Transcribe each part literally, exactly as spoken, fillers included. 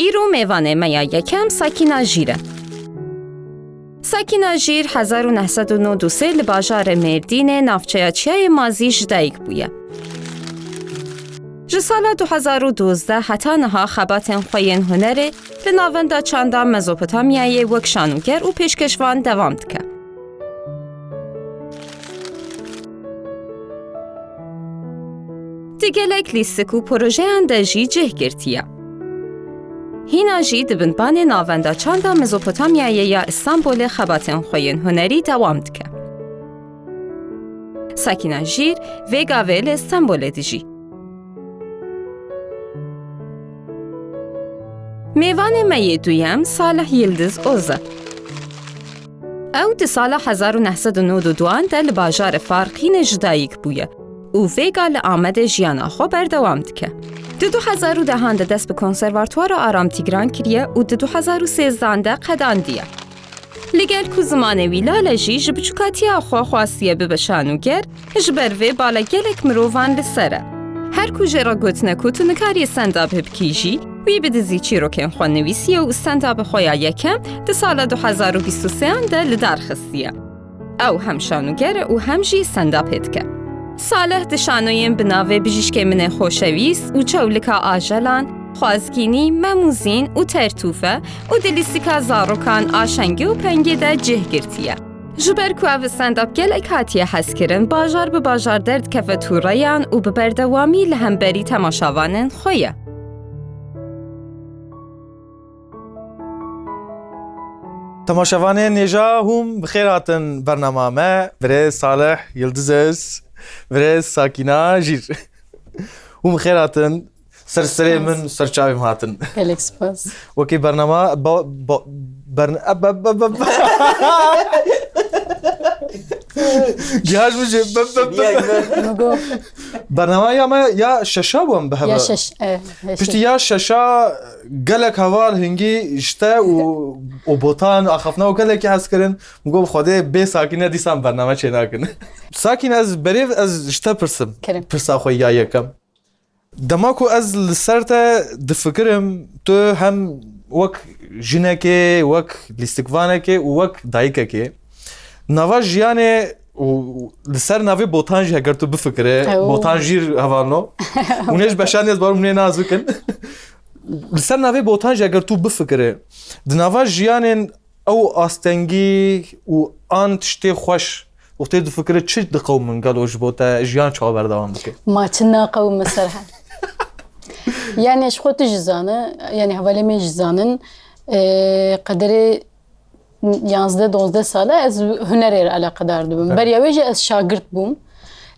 Îro mêvanê me ya yekem Sakîna Jîr e. Sakîna Jîr hezar û neh sed û nod û sê li bajarê Mêrdînê, navçeya Çiyayê Mazî ji dayik bûye. Ji sala du hezar û dozdeh heta niha xebatên xwe yên hunerê li Navenda Çanda Mezopotamyayê wek şanoger û pêşkêşvan dewam dike. Di gelek lîstik û projeyan de jî cih girtiye. Hîna jî di binbanê Navenda Çanda Mezopotamyayê ya Îstanbulê xebatên xwe yên hunerî dewam dike. Sakîna Jîr vê gavê li Stenbolê dijî. Mêvanê me yê duyem Salih Yildiz Oz e. Ew di sala hezar û neh sed û nod û duan de li bajarê Farqînê ji dayik bûye û vêga li Amedê jiyana xwe berdewam dike. Di du hezar û dehan de dest bi Konservatuara Aram Tîgran kiriye û di du hezar û sêzdan de qedandiye. Li gel ku zimanê wî lal e jî, ji biçûkatiya xwe xwastiye bibe şanoger, ji ber vê bala gelek mirovan li ser e. Her ku jê re gotine ku tu nikarî stand-up bikî jî, wî bi dizî çîrokên xwe nivîsiye û stand-upê xwe ya yekem di sala du hezar û bîst û sêyan de li dar xistiye. Ew hem şanoger e û hem jî stand-upê dike. Salih di şanoyên bi navê Bijîşkê Min ê Xoşewîst û Çewlika Ajelan, Xwazgînî, Mem û Zîn û Tertûfe û di lîstika zarokan a Şengê û Pengê de cih girtiye. Ji ber ku ev stand-up gelek hatiye hezkirin, bajar bi bajar derdikeve tûreyan û bi berdewamî li hemberî temaşevanên xwe ye. Temaşevanên hêja, hûn bi xêr hatin bernama me. Birêz Salih Yildiz Oz, birêz Sakîna Jîr. Hûn bi xêr hatin. Ser serê min, ser çavê min hatin. Gelek spas. Wekî bernama, ba-, ba-, bern-, a, ba, ba, ba, ba. Cihaz mi jê, ba, ba, ba, ba. Min got. Bernama ya me ya şeşa bû em bi heve. Ya şeş, e, ya Piştî şeş. Ya şeşa gelek heval hingî ji te û, û Botan axaftina û gelekî hez kirin. Min got, "Xwedê bê Sakîne dîsan bername çênakin." Sakîne, ez berêv ez ji te pirsim. Kirim. Pirsa xwe ya yekem. Dema ku ez li ser te difikirim, tu hem wek jinekê, wek lîstikvanekê û wek dayikekê, nava jiyanê û li ser navê Botan jî heger tu bifikire, Ew. Botan Jîr hevalno. Hûn ê ji beşan ez barim hûn ê nazikin. Li ser navê Botan jî heger tu bifikire, di nava jiyanên ew astengî û an tiştê xweş û tê difikire çi diqewimin gelo ji bo te jiyan çawa berdewam bike? Ma çi naqewime ser he? Yani ji xwe tu jî zane, yani hevalê me jî zanin, e, qederê yanzdeh dozdeh sale ez hunerê re eleqedar dibim. Evet. Beriya wê jî ez şagirt bûm.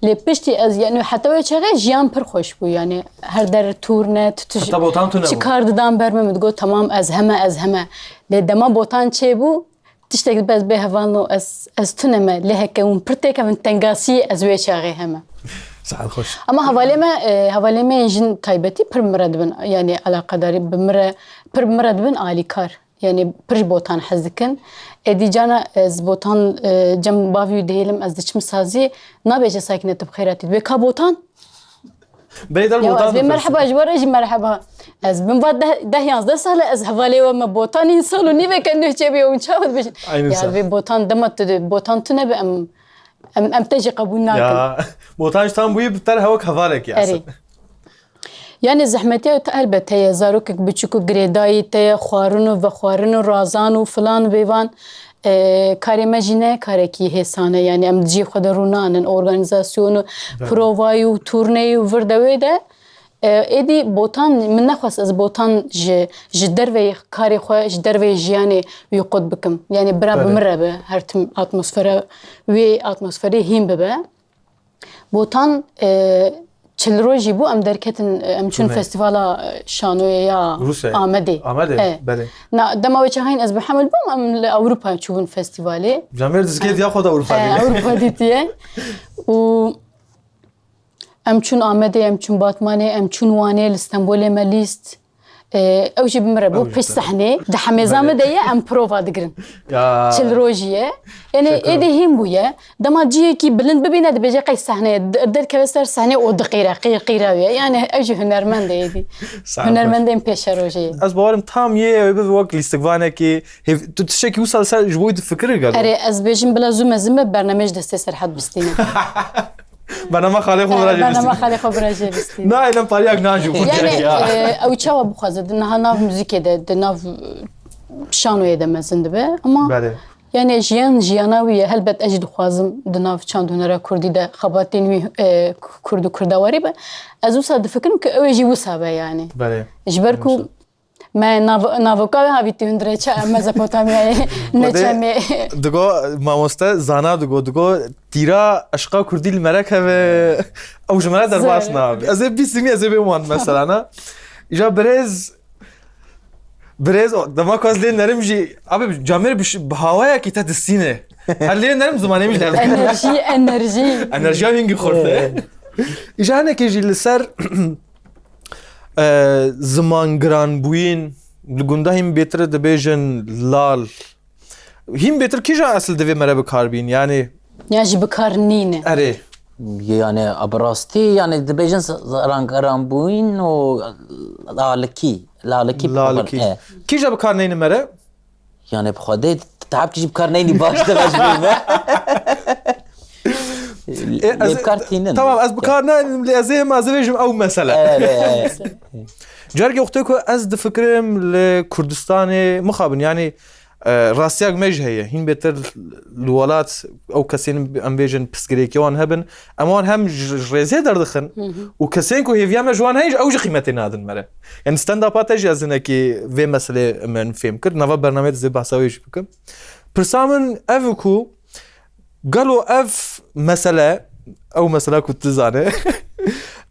Lê piştî ez, yani heta wê çaxê jiyan pir xweş bû, yani her der tûr ne, tu, tu Heta Botan tune çi bû. Kar didan ber min, min digot, "Tamam, ez heme, ez heme." Lê dema Botan çêbû, tiştek dibe ez bê hevalno, ez, ez tune me, lê heke hûn pir têkevin tengasiyê, ez wê çaxê heme. Saet xweş. Ama hevalê me, e, hevalê me yên jin taybetî pir min re dibin, yani eleqedarî bi min re, pir bi min re dibin alîkar. Yani pir ji Botan hez dikin. Êdî carna ez Botan, e, cem bavî wî dihêlim, ez diçim saziyê, nabêje Sakîne tu bi xêr hatî. Dibê ka Botan? Beyler Ya Botan ez bê nefes. Merheba ji we re jî merheba. Ez bin va deh, deh yanzdeh sal e ez hevalê we me Botan, în sal û nîveke nû çêbûye, hûn çawa dibêjin? Aynı Ya sal. Vê Botan dema tu dê Botan tune be em, em, em te jî qebûl nakin. Ya, Botan ji tam bûyî bi te re hewek hevalekî Erê. Aslında. Yani zehmetiya te elbet heye, zarokek biçûk û girêdayî te ye, xwarin û vexwarin û razan û filan vêvan, e, karê me jî ne karekî hêsan e. Yani em di cihê xwe de rûnanin, organîzasyon û Belê. Provayî û turneyî û vir de wê de, e, êdî Botan, min nexwest ez Botan ji, ji derveyî karê xwe, ji derveyî jiyanê wî qut bikim. Yani bira bi Belê. Min re be, her tim atmosfera, wê atmosferê hîn bibe. Botan, e, çil rojî bû, em derketin, e, em çûn Turnê. Festîvala, e, şanoyê ya Rûsya. Amedê. Amedê, E. Belê. Na, dema wê çaxê hîn ez bi hemil bûm, em li Ewropa çûbûn festîvalê. Camêr dizgê diya xwe de Ewropa E, dî. Ewropa dîtiye. Û em çûn Amedê, em çûn Batmanê, em çûn Wanê, li Stenbolê me lîst. Ee, ew jî bi min re bû. Ew jî pişt te- sehnê. Di hemêza Belê. min de ye, em prova digirin. Ya. Çil rojî ye. Yani Şükür. êdî hîn bûye. Dema cihekî bilind bibîne, dibêje qey sehneye. D-, derkeve ser sehnê û diqîre, qîr qîra wî ye. Yani ew jî hunermend e êdî. Sağ ol. Hunermendên pêşerojê. Ez bawerim tam yê ew bi wek lîstikvanekî. Hêv-, tu tiştekî wisa li ser ji bo wî difikirî gelo? Erê, ez bêjim bila zû mezin be, bernamê ji destê Serhat bistîne. Bernama xalê xwe vira jê Bernama bistîne. xalê xwe vira jê bistîne. Na, êlem pariyak nan jî xwe Yani, gerek ya. e, ew çawa bixwaze, di niha nav muzîkê de, di nav, e, şanoyê de mezin dibe. Ama Belê. yani jiyan jiyana wî ye. Helbet ez jî dixwazim di nav çand hunera kurdî de xebatên wî, e, kurd û kurdawarî be. Ez wisa difikirim ku ew ê jî wisa be yani. Belê. Ji ber ku Wisa. me nav-, navoka wê havîtî hundirê çi Mezopotamyayê, ne Xwedê çemê. digo mamoste zana digo, digo tîra eşqa kurdî li me re keve, ew ji me re derbas Zor. nabe. Ez ê bîstimî, ez ê bê wan mesela na. Îja birêz, birêz, o, dema ku ez lê nerim jî, abi camêr bi ş-, bi hawayekî te distîne. Her lê nerim zimanê min jî derbas. Enerjî, enerjî. Enerjiya hingî xurte. Îja hinekê jî li ser, e, ziman giranbûyîn, li gunda hîn bêtir dibêjin lal. Hîn bêtir kîja esil divê mere bi kar bîn? Yani Ya jî bi kar nîne. Erê. Yani, a, bi rastî, yani, dibêjin z-, z-, ran-, ranbûyîn û lalikî, lalikî Lalikî. E. Kîja bi kar neyne mere? Yani, bi Xwedê, t-, t-, tahap kî jî bi kar neynî baş de vejbî me. E, Lê ez bi kar tînin. Tamam, ez bi kar neynim, lê ez ê hema ez ê bêjim ew mesele. Evet, evet. Carkê wextê ku ez difikirim li Kurdistanê mixabin, yani, E, rastiyak me jî heye. Hîn bêtir li welat ew kesên em bêjin pirsgirêkê wan hebin. Em wan hem ji, ji rêzê derdixin Hı hı. û kesên ku hêviya me ji wan heye, ew jî qîmetê nadin me re. Yani stand-upa te jî ez hinekî vê meselê min fêm kir. Nava bernameyê dizê behsa wê jî bikim. Pirsa min ev e ku gelo ev mesele, ew mesela ku tu zane,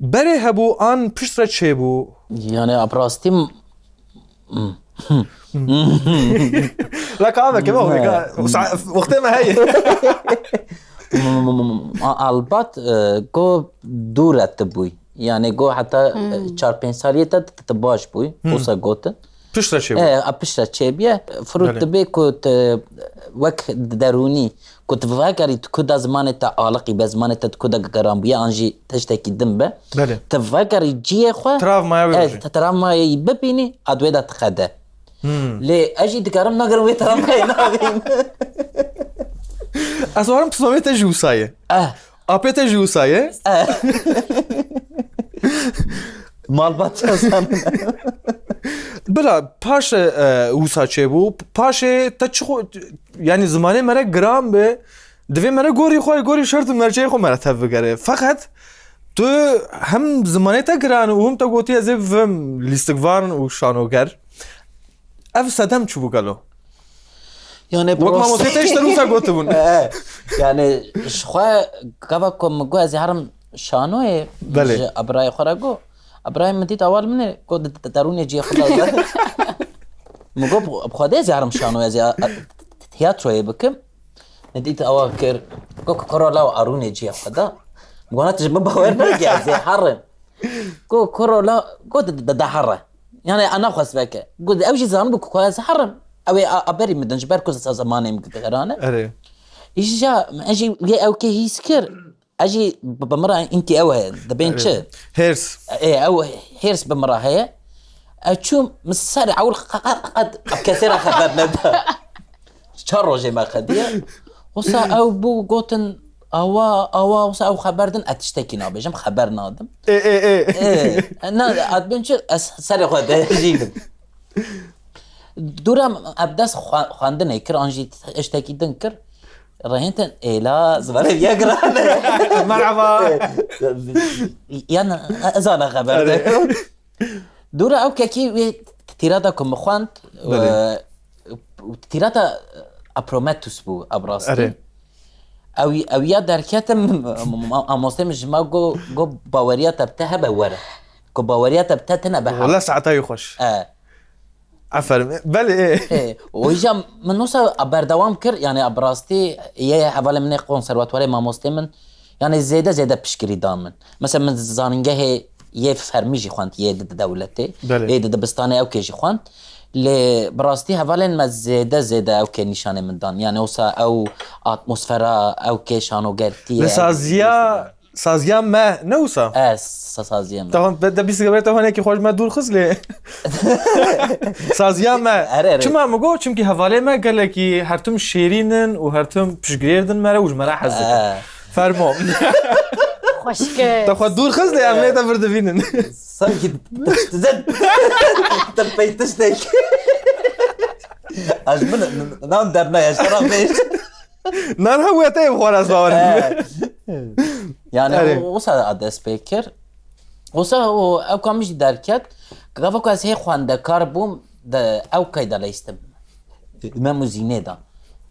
berê hebû an piştre çêbû? Yani, a, bi rastî m-, La ka ave keve Ne. Wextê me heye. A-, albat, e, go dûr e tu bûy. Yani go heta, e, Hmm. çar pênc saliyê te, te, te baş bûy. Hmm. Wisa gotin. Piştre çêbû. E, a piştre çêbiye. Firût Belê. dibe ku te wek derûnî ku tu vegerî tu ku da zimanê te aliqî be, zimanê te tu ku da geran bûye, an jî tiştekî din be. Belê. Tu vegerî ciyê xwe, Travmaya wê e, bibî. te travmayê bibînî, a di wê de dixede. Hmm. Lê ez jî dikarim nagerim wê travmayê nabînim. Ez warim pismamê te jî wisa ye. Eh. Apê te jî wisa ye. Eh. Malbat çasan. Bila paşê, e, wisa çêbû. Paşê te çi xwe, yani zimanê me re giran be. Divê me re gorî xwe, gorî şert û merceyê xwe me re tev bigere. Feqet tu hem zimanê te giran û hem te gotî ez ê bivim lîstikvan û şanoger. Ev sedem çi bû gelo? Yani Wek prost- mamostê te ji te wisa gotibûn. He, yani ji xwe gava ku min got ez ê herim şanoyê Belê. ji birayê xwe re got. Birayê min dît awal min ê, got, "Di, di, derûnê ciyê xwe de." Min got, "Bi, bi Xwedê ez ê herim şanoyê, ez ê a, a, tiyatroyê bikim." Min dît awa kir, got, "Kuro law arûnê ciyê xwe de." Min got, "Na tu ji min bawer nake, ez ê herim." Got, "Kuro la," got, "Di, di, di, de here." Yani, a naxwest veke. Got, ew jî zanibû ku ez herim. Ew ê a, a berî min din, ji ber ku ze-, zemanê min gerane. Erê. Îja, ez jî yê ew kê hîs kir. Ez jî bi, bi min re înkî ew heye. Dibên Erê. çi? Hêrs. Ê, ew hêrs bi min re heye. Ez çûm, min ser ewil qe-, qe-, qe-, qe-, kesê re xeber neda. Çar rojê me xediye. Wisa ew bû gotin, awa, awa, wisa ew xeber din, e tiştekî nabêjim, xeber nadim. Ê, ê, ê. Ê, na, adbên çi, ez serê xwe de jî dim. Dûra em dest xwe-, xwendinê kir, an jî tiştekî din kir. Rehîntin, êla, zimanê ya giran e. Merhaba. Yan, ez ana xeber de. Erê. Dûra ew kekî wê tîrada ku min xwend, Belê. e, tîrada Aprometus bû, ev rastî. Erê. Ew, ew ya derketim, mamostê min ji me got, got, "Baweriya te bi te hebe were." Ku baweriya te bi te tine be Wala hebe. saeta wî xweş. E. Aferin. Belê. E, o îja min wisa berdewam kir, yani ev rastî yê hevalê min ê konservatuwarê mamostê min, yani zêde zêde piştgirî da min. Mesela min zanîngehê Yê fermî jî xwend, yê di dewletê, Belê. Yê di dibistanê ewkê jî xwend. Lê bi rastî hevalên me zêde zêde ewkê nîşanê min dan. Yani wisa ew atmosfera, ewkê şanogertiyê. Li saziya, saziya me ne wisa? E, sa-, saziya me. Tamam, de, de bîst gibre te honekî xweş me dûr xist lê. Saziya me. Erê, erê. Çima min got? Çimkî hevalê me gelekî her tim şêrîn in û her tim piştgirêr din me re û ji me re hez dikin. E. Fermo. Xweşik e. Te xwe dûr xist lê em ê te vir divînin. Sankî te pey tiştek. Ez min nan dernaya ji te re bêj. Nan hew te yê bi xwe re ez bawer dikim. He. Yani Erê. o, o sa a dest pê kir. O sa o ew kamî jî derket. Gava ku ez hê xwendekar bûm, de ew kayda leyîstim. Mem û Zînê de.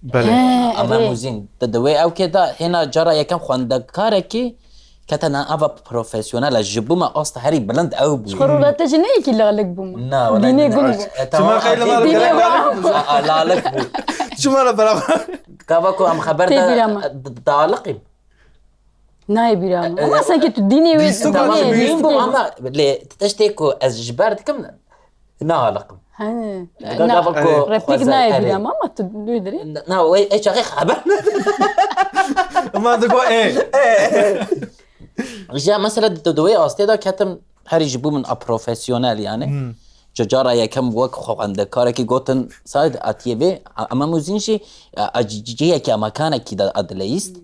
Belê. He, Ama erê. Muzin, di, di wê ewkê de hêna cara yekem xwendekarekî kete nan ava profesyonel e. Ji bo me asta herî bilind ew bû. Ji xwe rûlete jî ne yekî lalik bû me. Na, wala Dînê ne, gul bû. E, tamam, Dînê gul bû. Dînê gul bû. La-, lalik bû. Çima re beraber? Gava ku em xeber Tê bîra me. de, de, de aliqîm. Nayê bîra me. E, Ama e, sanki tu dînê wê bîst û dînê, Tamam, bîst bîst û bû ama lê tiştê ku ez ji ber dikim, ne aliqim. He. Gava ku Replik xweze, nayê erê. bîra me ama tu wê dirê. Na, na, wê, e, çaxê xeber. Ma digo, e. Ja, mesela, di, di wê astê de ketim herî ji bo min a profesyonel, yani. Hmm. Ca-, cara yekem wek xwendekarekî gotin, Said, atiye vê, a-, ama Muzin jî, a, a, c-, c-, cihekî, a mekanekî de a dileyîst.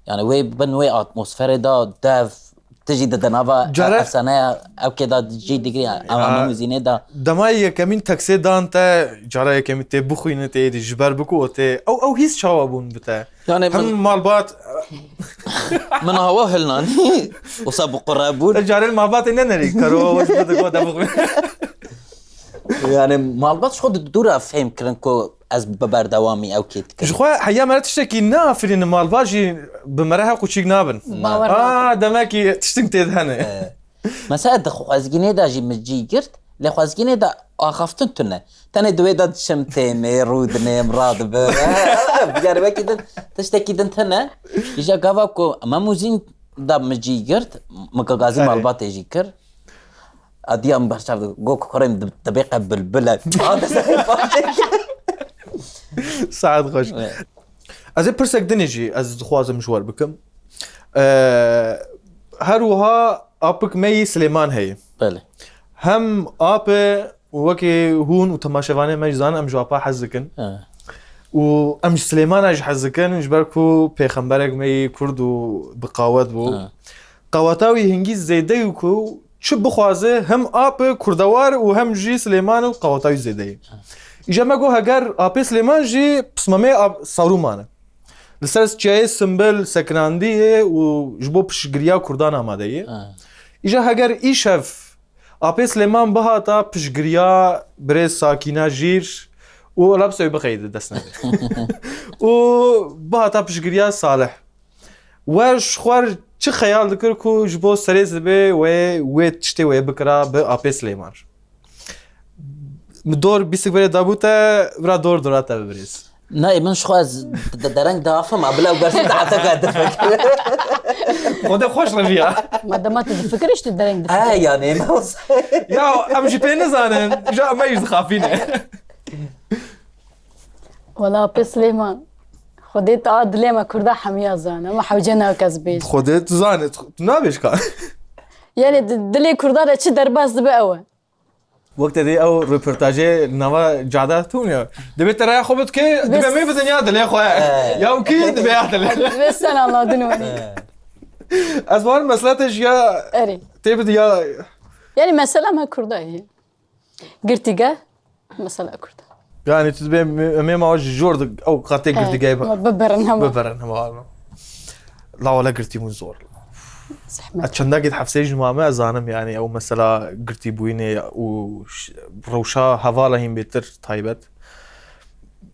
Yani wê bin wê atmosferê de dev, tu jî di, di nava Care- efsaneya ewkê de jî digirî, Ya, ama Muzînê de. Dema yekemîn teksê dan te, cara yekemîn tê bixwîne, tê êdî ji ber biku û tê, ew, ew hîs çawa bûn bi te? Yani Hem min malbat Min hawa hilnanî, wisa bi qure bûn. Te carên malbatê nenerî, karo wis bi digo de bixwîne. Yani malbat ji xwe di dû re fêm kirin ku ez bi berdewamî ew kê dikim. Ji xwe heya me re tiştekî neafirîne, malbat jî bi me re heqûçîk nabin. Bawer A, nakin. Demekî tiştin tê de hene. E, mesela di xwezgînê de jî min cî girt, lê xwezgînê de axaftin tune. Tenê di wê de diçim têmê, rûdinêm, radibe. Yani wekî din, tiştekî din tune. Îja gava ku me Muzîn de min cî girt, min gazî Erê. Malbatê jî kir. Adiya min berçav dike, got, "Kurê min, dibê qe bilbil e." Saet xweş. Evet. Ez ê pirsek dinê jî ez dixwazim ji we re bikim. Ee, her wiha apik me yî Silêman heye. Belê. Hem ap e û wekî hûn û temaşevanê me jî zanin, em ji apa hez dikin. He. Û em ji Silêmana jî hez dikin, ji ber ku pêxemberek me yî Kurd û bi qawet bû. He. Qaweta wî hingî zêde yû ku çi bixwaze, hem ap e kurdewar û hem jî Silêman û qaweta wî zêde ye. Îja me got, heger apê Silêman jî pismamê ap-, Sarûman e. Li ser çiyayê Simbil sekinandiye û ji bo piştgiriya kurdan amade ye. Ha. Îja heger îşev apê Silêman bihata piştgiriya birêz Sakîna Jîr û labis ew bixeyde dest nede. Û bihata piştgiriya Salih. We ji xwe re çi xeyal dikir ku ji bo serê zibê wê, wê tiştê wê bikira bi apê Silêman re? Min dor bîstik berê dabû te, vira dor dora te bibirêz. Nayê, min ji xwe ez de-, dereng diafim, a bila ew bersin dihete ka difikir. Xwedê xweş reviya. Ma dema tu difikirî, tu dereng difikirî. He, yani, ne olsa. Ya, em jî pê nizanin, ja me jî dixafîne. Wela pê Silêman, Xwedê tu a dilê me Kurda hemiya zane, ama hewce nake ez bêjim. Xwedê tu zane, tu, tu nabêj ka. Yani di-, dilê Kurda de çi derbas dibe ew e. Wek te dê ew röportajê nava cada tûn ya. Dibê te raya xwe bidike, dibe Bes- mê bi dinya dilê xwe. He. Ya û kî dibe ya dilê. Dibe sen anladın wani. He. Ez var mesela te jiya Erê. Tê bidi ya. Yani mesela me Kurda ye. Girtîgeh, mesela Kurd. Yani tu dibê em ê ma ji jor di ew qatê Eh, girtîgehê bi-, ma biberin hema. Biberin hema. La wele girtî bûn zor. Zehmet. Ez çendakî di hefseyê jî mame, ez zanim yani ew mesela girtî bûyînê û ş-, rewşa hevala hîn bêtir taybet.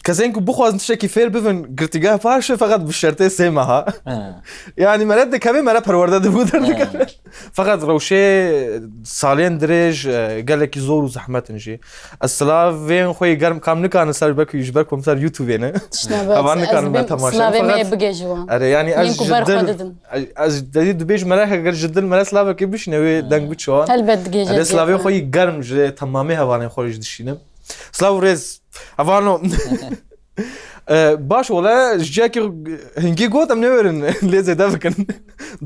Kesên ku bixwazin tiştekî fêr bibin girtîgeha paşê, feqet bi şertê sê meha. He. Yanî mere dikeve, mere perwerde dibû derdikeve. He. Feqet rewşê salên dirêj, e, gelekî zor û zehmet in jî. Ez silavên xwe yê germ kam nikarin ser, belkî ji ber ku em ser YouTube ne. Tiştine be, hevan ez nikarin me dibêm temaşe. Silavê me yê bigê ji wan. Erê, yanî ez ji dil, ez, ez dibêjim mere, heger ji dil mere silavekê bişîne wê deng biçe wan. Helbet digêje. Erê, silavê xwe yê germ ji temamê hevanên xwe jî dişînim. Silav û rêz. Hevano. E, baş wele, ji cihekî hingî got, em nêwerin lê zêde bikin.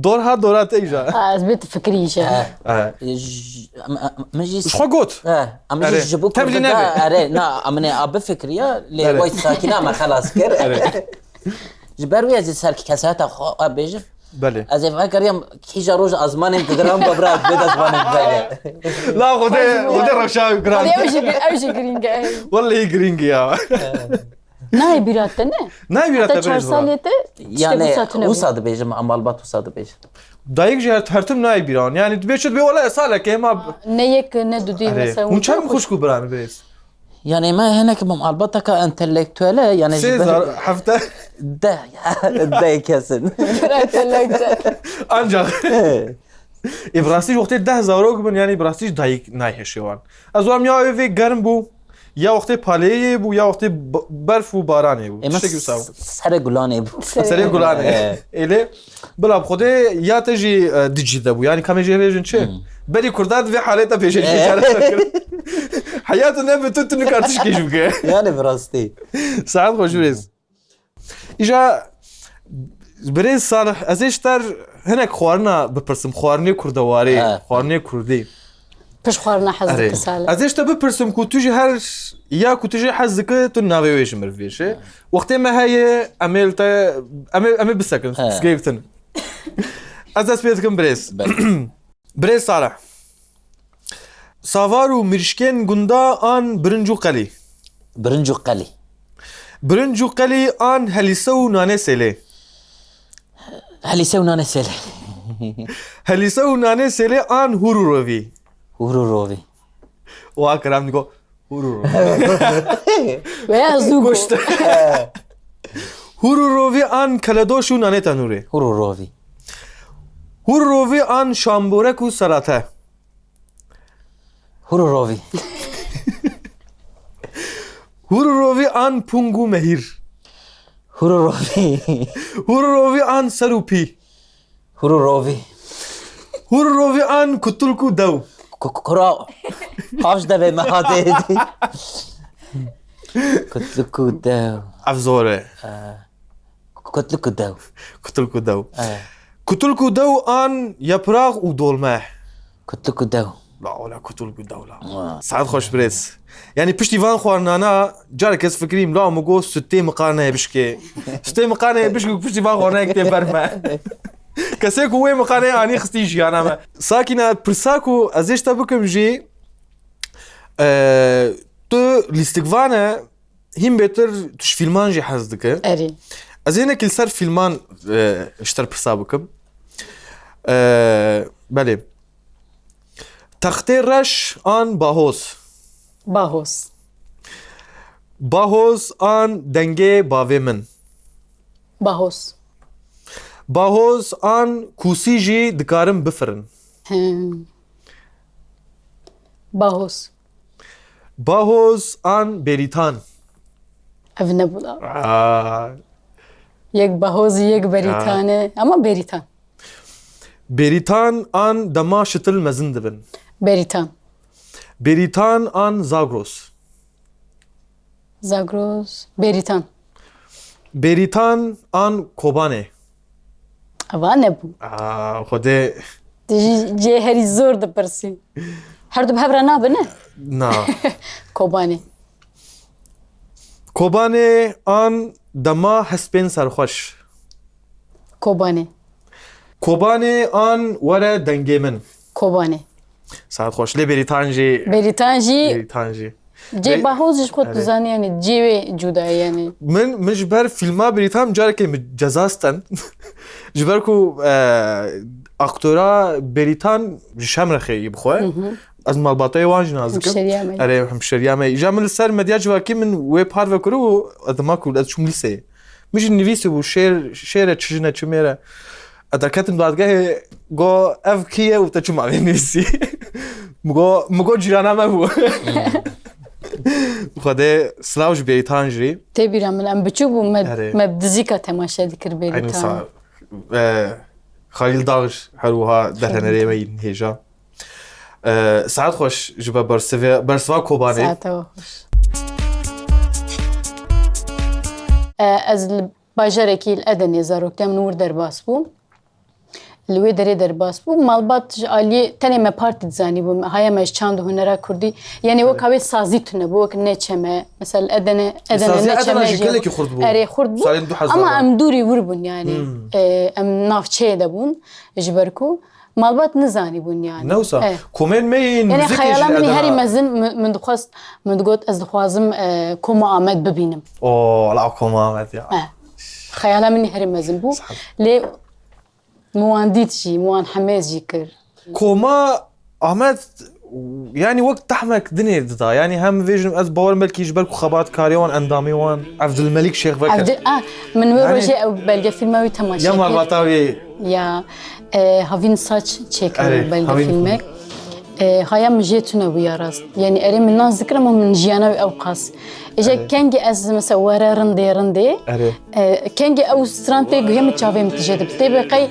Dor ha dora te îja. Ha, ez bê tu fikirî îja. Eh. Eh. J-, em, em, min jî Ji xwe got. Eh, em jî Erê. Ji bo Tevlî Kurda, nebe. Erê, na, em ê a bifikiriya, lê Erê. Way sakîna me xelas kir. Erê. Ji ber wî ez ê ser kesayeta xwe bêjim. Belê. Ez ê vegeriyam kîja roj azmanên giran bibra bê dezmanên bibere. La xwedê, xwedê rewşa giran. Xwedê ew jî, ew jî girîng e. Wellehî girîng e ya. Nayê bîra te ne? Nayê bîra te, çar salê te tiştek Yani, wisa tune bû. Wisa dibêjim, em malbat wisa dibêjim. Dayik jî her, her tim nayê bîran. Yani, dibê çi dibê, wele saleke hema Ne yek, ne dudî, Erê. Mesela, Hûn çend xwişk û biran birêz? Yani, me hinek malbateka entelektuele, yani, Sê ji ber zar, hefte? Deh, deh kesin. Entelektuel. Ancak. Ê, bi rastî ji wextê deh zarok bin, yani, bi rastî jî dayik nayê hişê wan. Ez wan ya ev ê germ bû, ya wextê paleyê bû, ya wextê b-, berf û baranê bû. Ê, me Tiştekî wisa bû. s-, serê gulanê bû. Serê gulanê. Ê. Ê lê, bila bi Xwedê ya te jî, e, dicî de bû. Yani, kamê jê bêjin çi? Hmm. Berî Kurda di vê halê te pêşerî Ê. çareser kir. Heyat ne bi tu, tu nikar tişkî jî bike. Yani, bi rastî. Saet xweş birêz. Îja birêz Salih, ez ê ji te hinek xwarina bipirsim, xwarinê kurdewarê, He. Xwarinê kurdî. Pişt xwarina hez Erê. Dike Salih. Ez ê ji te bipirsim ku tu jî her ya ku tu jî hez dike, tu navê wê ji min bêje. He. Wextê me heye, em ê li te, em ê, em ê bisekin, He. Pirsgirêk din. Ez dest pê dikim birêz. Belê. Birêz Salih. Savar û mirişkên gunda an birinc û qelî? Birinc û qelî. Birinc û qelî an helîse û nanê sêlê? Helîse û nanê sêlê. Helîse û nanê sêlê an hûr û rovî? Hûr û rovî. Wa kiram digo, hûr û rovî. Veya zû go. Goşt. Hûr û rovî an keledoş û nanê tenûrê? Hûr û rovî. Hûr û rovî an şamborek û serate? Hûr û rovî. Hûr û rovî an pûng û mehîr? Hûr û rovî. Hûr û rovî an ser û pî? Hûr û rovî. Hûr û rovî an kutulk û dew? Ku-, ku-, kura. Paş devê me hatê. Kutulk û dew. Ev zor e. Ee. Kutlik û dew. Kutlik û dew. Evet. Kutlik û dew an yapraq û dolme? Kutlik û dew. La ola kutlik û dew la. Wa. Saet xweş birêz. Yani piştî van xwarinana carek ez fikirîm la min got sütê miqaneyê bişkê. Sütê miqaneyê bişkê piştî van xwarinayek tê ber me. Kesê ku wê miqaneyê anî xistî jiyana me. Sakîne pirsa ku ez ê ji te bikim jî, e, tu lîstikvan e, hîn bêtir tu ji fîlman jî hez dike. Erê. Ez ê hinekî li ser fîlman, e, ji te pirsa bikim. E, belê. Textê reş an bahoz? Bahoz. Bahoz an dengê bavê min? Bahoz. Bahoz an kûsî jî dikarim bifirin? Him. Bahoz. Bahoz an Bêrîtan? Ev nebû la. Aa. Yek Bahoz, yek Bêrîtan e. Ama Bêrîtan. Bêrîtan an dema şitil mezin dibin? Bêrîtan. Bêrîtan an Zagros? Zagros, Bêrîtan. Bêrîtan an Kobanê? Eva nebû. Aa, Xwedê. Tu jî cê herî zor dipirsî. Her du bi hev re nabe ne? Na. Kobanê. Kobanê an dema hespên serxweş? Kobanê. Kobanê an were dengê min? Kobanê. Saet xweş. Lê Bêrîtan jî. Bêrîtan jî. Bêrîtan jî. Cê Bê-, Bahoz jî ji xwe tu Erê. Zanî, yani, cê wê cuda ye, yani. Min, min ji ber fîlma Bêrîtan carekê min ceza stand. Ji ber ku, e, aktora Bêrîtan ji Şemrexê yî bi xwe. Hı hı. Ez malbateyê wan jî nazikim. Hemşeriya me. Erê, hemşeriya me. Îja min li ser medya civakî min wê parve kir û ez dema ku ez çûm lîseyê. Min jî nivîsî bû şêr, şêre çi jin e çi mêr e. Ez derketim dadgehê, got, "Ev kî ye û te çima vê nivîsî?" Min got, min got, "Cîrana me bû." Xwedê silav ji Bêrîtan jî. Tê bîra min, em biçûk bû, me, Erê. me bi dizîka temaşe dikir Bêrîtan. Eynî sa-, e, Xalîl Dax her wiha derhenerê me yîn hêja. E, saet xweş ji be bersivê-, bersiva Kobanê. Saete we xweş. E, ez li bajarekî li Edenê zaroktiya min wir derbas bû. Li wê derê derbas bû. Malbat ji aliyê tenê me partî dizanî bû. Haya me ji çand û hunera kurdî. Yanî wek Evet. hawê sazî tune bû, wek neçe me. Mesela li Edenê, Edenê Sazî neçe Edena me jî jî gelekî xurt bû. Erê, xurt bû. Salên du hezar. Ama em dûrî wir bûn yanî. Hmm. E, em navçeyê de bûn ji ber ku malbat nizanîbûn yanî. Ne wisa? Eh. Komên me yên Yanî muzîkê xeyala jî min Edena. herî mezin, min, min dixwest, min digot, ez dixwazim, eh, Koma Amed bibînim. Oo, la Koma Amed ya. Eh. Xeyala min herî mezin bû. Sağ ol. Lê min wan dît jî, min wan hemêz jî kir. Koma Amed, yanî wek tehmek dinê dida. Yanî hem vêjim ez bawerim belkî ji ber ku xebatkariya wan, endamê wan, Evdilmelik Şêxbekir. Evdil-, ah, min wê Yanî rojê ew belgefîlma wî temaşe Ya kir. malbata wî. Ya, e, Havîn Saç çêkir Erê, belgefîlmek. Havîn. E, haya min jê tune bû ya rast. Yanî erê min nas dikir ama min jiyana wî ew qas. Êje Erê. kengî ez mesela were rindê rindê. Erê. E, kengî ew stran tê guhê min çavê min tije dibî. Tê bê qey,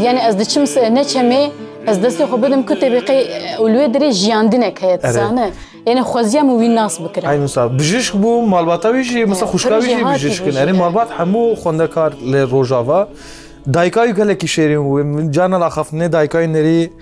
yanî ez diçim se-, neçemê, ez destê xwe bidim ku tê bê qey, e, û li wê dirê jiyandinek heye, Erê. dizane. Yanî xweziya min wî nas bikira. Eynî sa. Bijîşk bû, malbata wî jî, mesela Erê. xwişka wî Pir jî jêhatî bijîşk bû in. Erê jî. malbat hemû xwendekar li Rojava. Dayika wî gelekî şêrîn bû. Min carna axaftinê dayika wî nerî.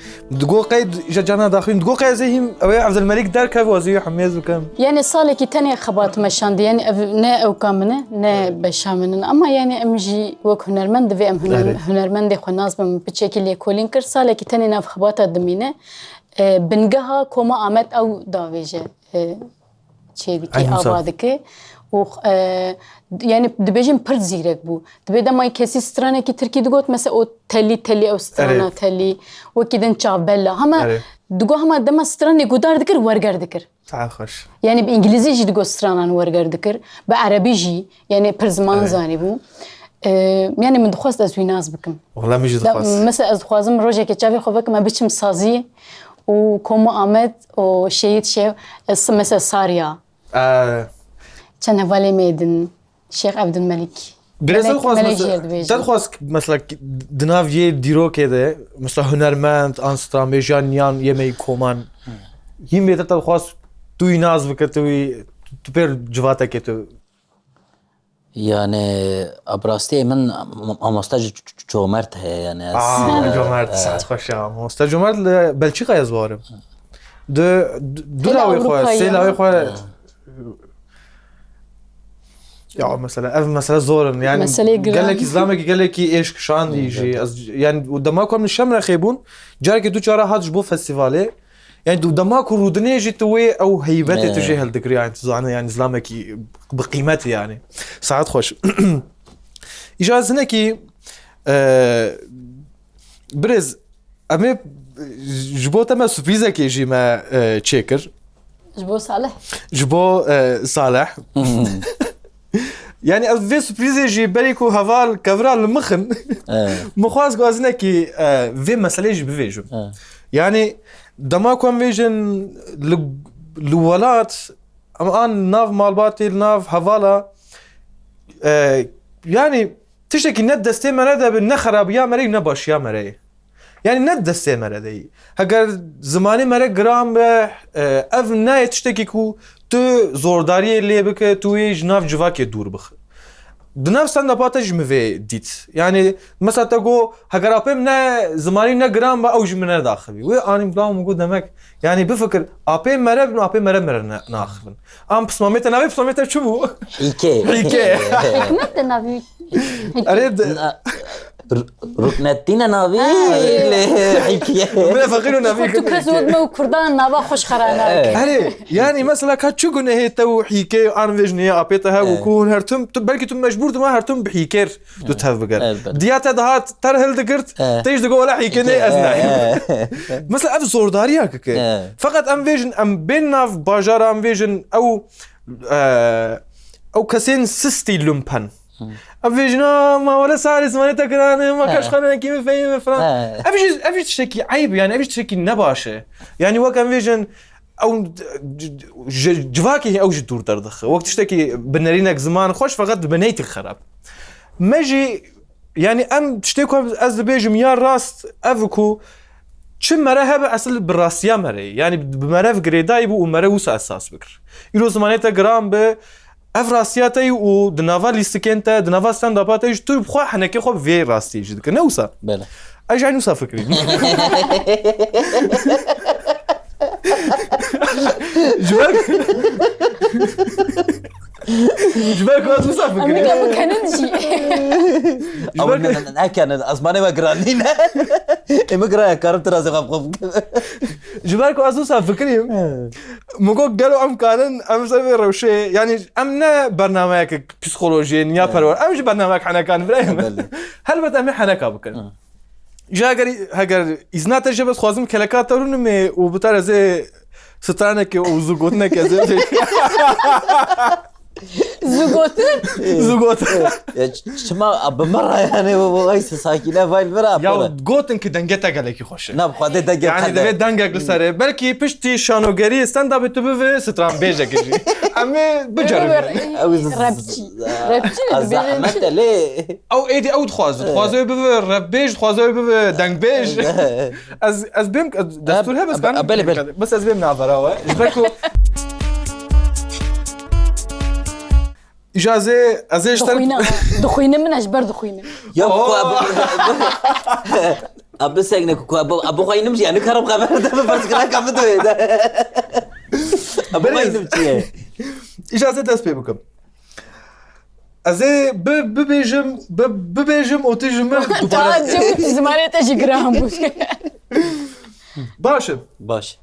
Digo qey, ji carna daxwîn, digo qey ez ê hîm, ew ê Evdilmelik derkeve, ez ê hemêz bikim. Yanî salekî tenê xebat meşandî, yanî ev ne ewka min e, ne beşa min in. Ama yanî em jî wek hunermend divê em huner-, Erê. hunermendê xwe nas bin, min piçekî lêkolîn kir. Salekî tenê nav xebata dimîne. E, bingeha Koma Amed ew davêje. E, çê dike, Eynî ava sa. dike. Û, e, yanî dibêjin pir zîrek bû. Dibê dema kesî stranekî tirkî digot, mesela o telî, telî, ew strana Erê. telî, wekî din çavbella. Hema Erê. digot, hema dema stranê guhdar dikir, werger dikir. Saet xweş. Yanî bi îngilîzî jî digot stranan werger dikir, bi erebî jî, yanî pir ziman Erê. zanî bû. E, yanî min dixwest ez wî nas bikim. Wela min jî Da, dixwest. mesela ez dixwazim rojekê çavê xwe vekim, ez biçim sazî û Komo Amed û Şehîd Şev, e, s-, mesela Sarya. Ee. Çend hevalê me din, Şêx Evdilmelik. Biraz Melek, dixwaz Melek mes-, jê dibêje. Te dixwaz mesela di nav yê dîrokê de, mesela hunermend, an stranbêj yan yan yê me yî koman. Hîn bêtir te dixwaz tu wî nas bike, tu wî, tu pêr civatekê tu. Yani, bi rastî min mamoste c-, c-, c-, comert heye, yani, ez, Aa, e, comert, e, saet xweş ya. Mamoste comert li Belçîkayê ez bawerim. Di, di, du Hela lawê xwe, Ewropayê sê ya. lawê xwe. E. Ya, mesela, ev mesele zor in. Yani, Meseleyê giran. gelekî zilamekî, gelekî êşk şandî jî. Elbette. Ez, yani, û dema ku em li Şemrexê bûn, carekê du cara hat ji bo festîvalê. Yani, tu dema ku rûdinê jî tu wê ew heybetê tu Ee. jê hildigirî, yani, tu zanî, yani, zilamekî bi qîmet e, yani. Saet xweş. Îja ez hinekî, e, birêz, em ê, ji bo te me surprîzekê jî me, e, çêkir. Ji bo Salih. Ji bo, e, Salih. Yani, ez vê surprîzê jî berî ku heval kevra li mixin, Evet. min xwest ku ez hinekî, e, vê meselê jî bivêjim. Evet. Yani, dema ku em vêjin li, li welat, em an nav malbatê, li nav hevala, e, yani, tiştekî ne destê me re de bi, ne xerabiya me re, ne başiya me re. Yani ne destê me re de yî. Heger zimanê me re giran be, e, ev nayê tiştekî ku tu zordariyê lê bike, tu wê ji nav civakê dûr bixe. Di nav stand-upa te jî min vê dît. Yani mesela te got, heger apê min ne zimanî ne giran be, ew jî min nedaxivî. Wê anî bila min got demek, yani bifikir, apê me re bin, apê me re me re ne-, naxivin. Am pismamê te navê pismamê te çi bû? Hîkê. Hîkê. Hikmet de navî. Erê de- Na- Ruknettîne navî lê hîkiye. Bile feqîr û navî. Tu kes wek me û Kurdan nava xweş xera nake. Herê, yanî mesela ka çi gunehê te û hîkê an vêjniyê apê te hebû ku hûn her tim, tu, belkî tu mecbûr dima her tim bi hîkêr du tev biger. Elbet. Diya te daha ter hildigirt, te jî digo wela hîkê nê ez nayêm. Mesela ev zordariya kike. Feqet em vêjin, em bên nav bajara, em vêjin ew, e, ew kesên sistî lumpen. Ev vêjin, "A, ma wele sarê zimanê te girane, ma kaş xanekî min feyî min" filan. Ev jî, ev jî tiştekî eyb, yani ev jî tiştekî nebaş e. Yani wek em vêjin, ew ji civakê ew jî dûr derdixe. Wek tiştekî bi nerînek ziman xweş, feqet bi neytik xerab. Me jî, yani em tiştê ku ez dibêjim ya rast ev ku çi mere hebe esil bi rastiya mere ye. Yani bi mere girêdayî bû û mere wisa esas bikir. Îro zimanê te giran bi, ev rastiya te yî û di nava lîstikên te, di nava stand-upa te jî tu bi xwe henekê xwe bi vê rastiyê jî dikir. Ne wisa? Bele. Ez jî eynî wisa fikirîm. Ji ber Ji ber ku ez wisa fikirîm. Em ê bikenin jî. Ew ne, ne, ne, nekenin. Ezmanê we giran nîne. Ê min giran, karim tu razê xwe bikim. Ji ber ku ez wisa fikirîm. Min got gelo em karin, em ser vê rewşê, yanî em ne bernameyek psîkolojiyê, niya perwer. Em jî bernameyek henekan birayê min. Belê. Helbet em ê heneka bikin. Hı. Ji heger, heger îzna te jê be, dixwazim keleka te rûnimê û bi te re zê stranekê û zûgotinekê zê. Zûgotin? Zûgotin. Ya ç-, çima bi min re yani, bu, bu, ay, sakîne vay li vir a. Ya pere. Gotin ki dengê te gelekî xweş e. Na, bi xwedê dengê Yani qede. Divê dengek li serê. Belkî piştî şanogeriyê stand-upê tu bivi stranbêjekê jî. Em ê biceribînin. Ew z-, z-, Rapçî. Rapçî a, dibêjin zehmet çi? E lê. Ew êdî ew dixwaze. Dixwaze wê bibe rapbêj, dixwaze wê bibe dengbêj. Ez, ez bêm, ez, destûr hebe, ez, ez, kanim, belê, belê. Bes ez bêm navera we. Ji ber ku îja ez ê, ez ê ji te re Dixwîne, ha. Dixwîne min, ez ji ber dixwîne. Ya, ku Oh. Abi, abi, abi segne ku, ku abi, abi xwînim jî, yani karim xeber de bi pirsgirêka min de. Abi Belê. Xwînim çi ye? Îja ez ê dest pê bikim. Ez ê bi-, bibêjim, bi-, bibêjim û tu ji min dubare. Daha cewî tu zimanê te jî giran bû. Baş e. Baş.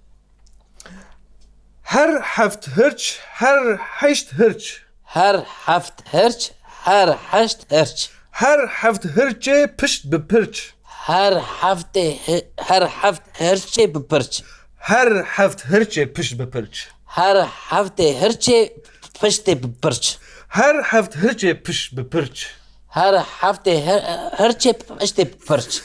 Her heft hirç, her heşt hirç. Her heft hirç, her heşt hirç. Her heft hirçê pişt bi pirç. Her heftê hi-, her heft hirçê bi pirç. Her heft hirçê pişt bi pirç. Her heftê hirçê piştê bi pirç. Her heft hirçê pişt bi pirç. Her heftê hir-, hirçê piştê bi pirç.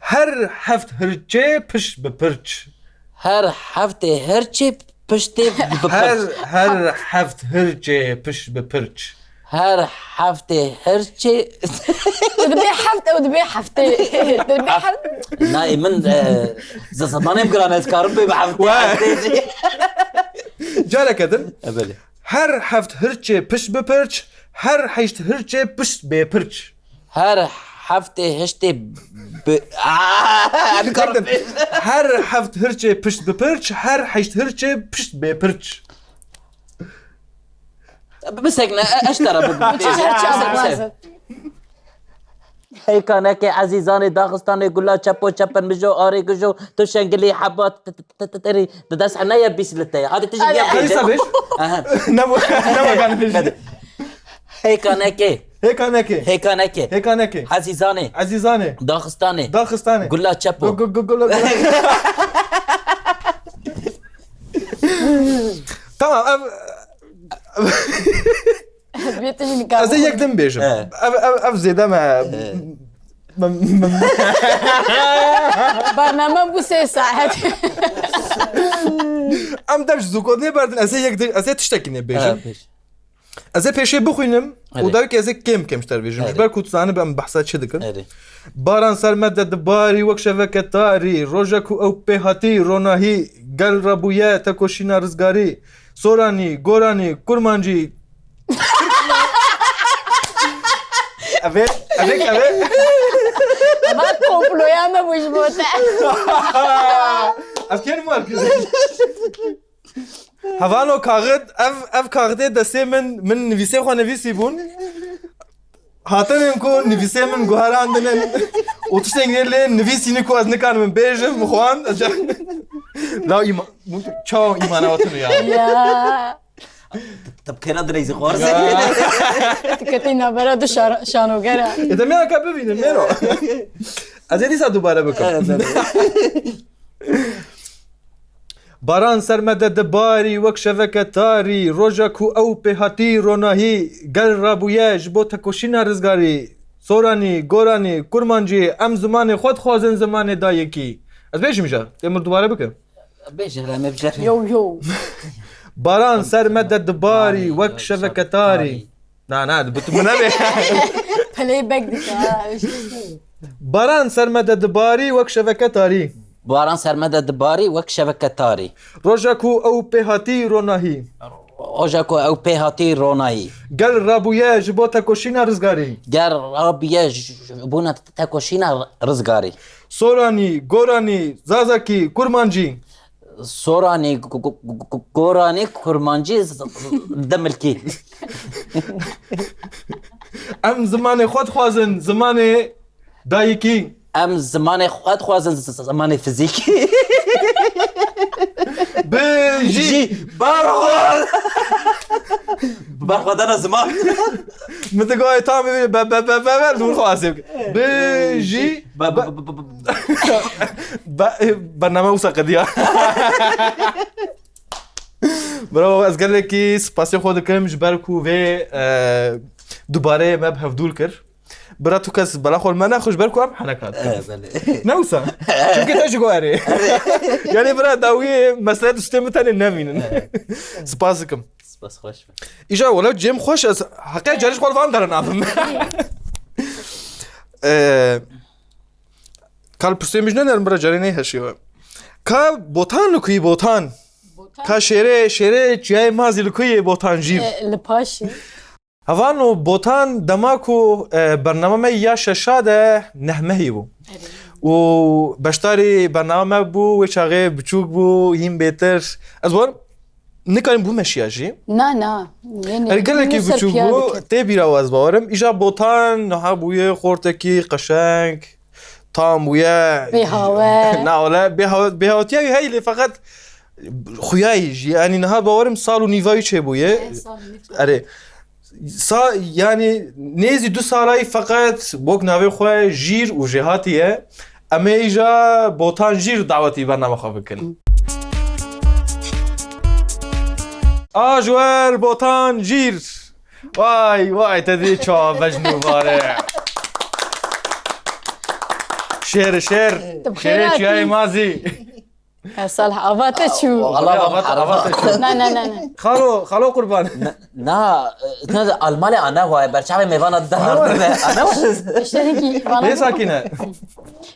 Her heft hirçê pişt bi pirç. Her heftê hirçê piştê bi pirç. Her, her heft hirçê pişt bi pirç. Her heftê hirçê. Tu dibê heft, ew dibê heftê. Tu dibê heft. Nayê min, e, zi-, zimanê min giran e, ez karim pê bi heftê, Wah. Heftê jî. Careke din. E, belê. Her heft hirçê pişt bi pirç, her heşt hirçê pişt bê pirç. Her heftê hiştê bi-, Aa, Her heft hirçê pişt bi pirç, her heşt hirçê pişt bê pirç. Bisekne, e, eş tara bi-, Çi her çi Bisekne. Hêka neke ezîzanê Daxistanê, gula çepo çepin mijo arê gijo, tu şengilî heba t-, t-, t-, t-, terî, di dest hene ye bîst li te ye. Hadi tu jî Hadi. Gel Hadi bêje. Sabir. Aha. Ne bu, ne bu ben bêje. Hadi. Hêka neke. Hêka neke. Hêka neke. Hêka neke. Ezîzanê. Ezîzanê. Daxistanê. Daxistanê. Gula çepo. Gu-, gu-, gu-, gula, gula. Tamam, ev, Bê tu jî nikare. Ez ê yek din bêjim. He. Ev, ev, ev zêde me. He. Me, me, Bername bû sê saet. Em dev ji zûkotnê berdin, ez ê yek din, ez ê tiştekî nê bêjim. He, bêj. Ez ê pêşê bixwînim û Erê. Dawikê ez ê kêm kêm ji te re bêjim. Erê. Ji ber ku tu zanibî em behsa çi dikin. Erê. Baran ser me de dibarî wek şeveke tarî. Roja ku ew pê hatî, ronahî gel re bûye tekoşîna rizgarî. Soranî, Goranî, Kurmancî. Eve, eve, eve. Eva komploya me bû ji bo te. Ez kêm war kir. Hevano kaxid, ev, ev kaxidê destê min, min nivîsê xwe nivîsî bûn. Hatinên ku nivîsê min guherandine û tiştên lê nivîsîne ku ez nikarim bêjim, xwan, ez ca-, la îma-, çawa îmana we tune ya? Ya. Te bi kêra direyzî xwarzî. Ya. Tu ketî navbera du şar-, şanogera. E, de mêra ka bibînin, mêro. Ez ê dîsa dubare bikim. Evet, evet. Baran ser me de dibarî wek şeveke tarî, roja ku ew pê hatî ronahî, gel rabûye ji bo tekoşîna rizgarî, soranî, goranî, kurmancî, em zimanê xwe dixwazin zimanê dayikî. Ez bêjim ja, tê min dubare bikim. Bêje, re me bijer. Yo, yo. Baran ser me de dibarî wek şeveke tarî. Na, na, bi tu min nebe. Playback dike, ha, öyle şey. Baran ser me de dibarî wek şeveke tarî. Baran ser me de dibarî wek şeveke tarî. Roja ku ew pê hatî ronahî. Roja ku ew pê hatî ronahî. Gel rabûye ji bo tekoşîna rizgarî. Gel rabûye ji bona tekoşîna rizgarî. Soranî, goranî, zazakî, kurmancî. Soranî, go-, go-, go-, go-, goranî, kurmancî, z-, z-, demilkî. Em zimanê xwe dixwazin, zimanê dayikî. Em zimanê xwe dixwazin, z-, z-, zimanê fizîkî. Bi jî. Jî. Berxwe. Berxwedana ziman. Min digoye tam be, be, be, be, be, lûr xwe asê bike. Bi jî. Be, be, be, be, be. Be-, bername wisa qediya. Bravo, ez gelekî spasê xwe dikim ji ber ku vê, e, dubareyê me bi hevdû kir. Bira tu kes bela xwe li me nexwe ji ber ku em henek hat. E, belê. Ne wisa? Çimkî te ji go erê. Erê. Yani bira dawiyê mesele tu stê min tenê nemînin. E. Spas dikim. Spas, xweş be. Îja wele cem xweş, ez heqe carî ji xwe li van dere nabim. E, Kal pirsê min ji ne nerim bira carê neyheşiye we. Ka Botan li kuyî Botan? Botan. Ka şêrê, şêrê çiyayê Mazî li kuyî Botan jîr? E, li paşê. Hevan û Botan dema ku, e, bername me ya şeşa de neh mehî bû. Evet. Û beşdarî bername me bû, wê çaxê biçûk bû, hîn bêtir. Ez bawer nikarî bûme şiya jî. Na, na. Yanî, Er gelekî biçûk bû, tê bîra we ez bawerim. Îja Botan niha bûye xortekî qeşeng, tam bûye. Bêhawe. Na, wele bêhawe, bêhawetiya wî heye lê feqet xuya yî jî. Yanî niha bawerim sal û nîva wî çêbûye. E, sal û nîv. Erê. Sa-, yanî nêzî du sala yî feqet wek navê xwe jîr û jêhatî ye. Em ê îja Botan Jîr dawetî bername xwe bikin. A ji wer Botan Jîr. Vay, vay, te dî çawa bejn û bare. Şêr, şêr. Şêrê çiyayê Mazî. Ha, Salih, ava te çû. Allah, ava, ava te çû. Na, na, na, na. Xalo, xalo qurban. Na, na, na, almalê ana waye, berçavê mêvana dide hardine. Ana waye. İşte ki bana. Ne sakine?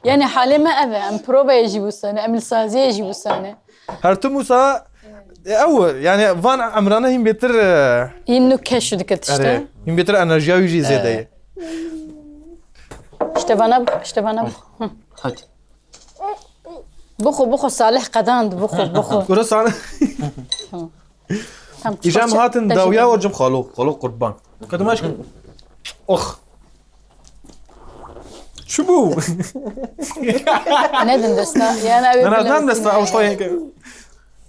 Yani halê me ev e, em provayê jî bûsane, em li saziyê jî bûsane. Her tim wisa, e, ew, yani van emrana hîn bêtir, e, hîn nû keş dikir tişte. Erê, hîn bêtir enerjiya wî jî zêde ye. İşte vana, işte vana. Hadi. Bixwe, bixwe, Salih qedand, bixwe, bixwe. Kuro Salih. Tamam. Tamam, îja em hatin dawiya we cim xalo, xalo qurban. Kadın aşkım. Oh. Çi bû? Nedin desta, yani ew. Ne, ne, ne desta, ew şoy.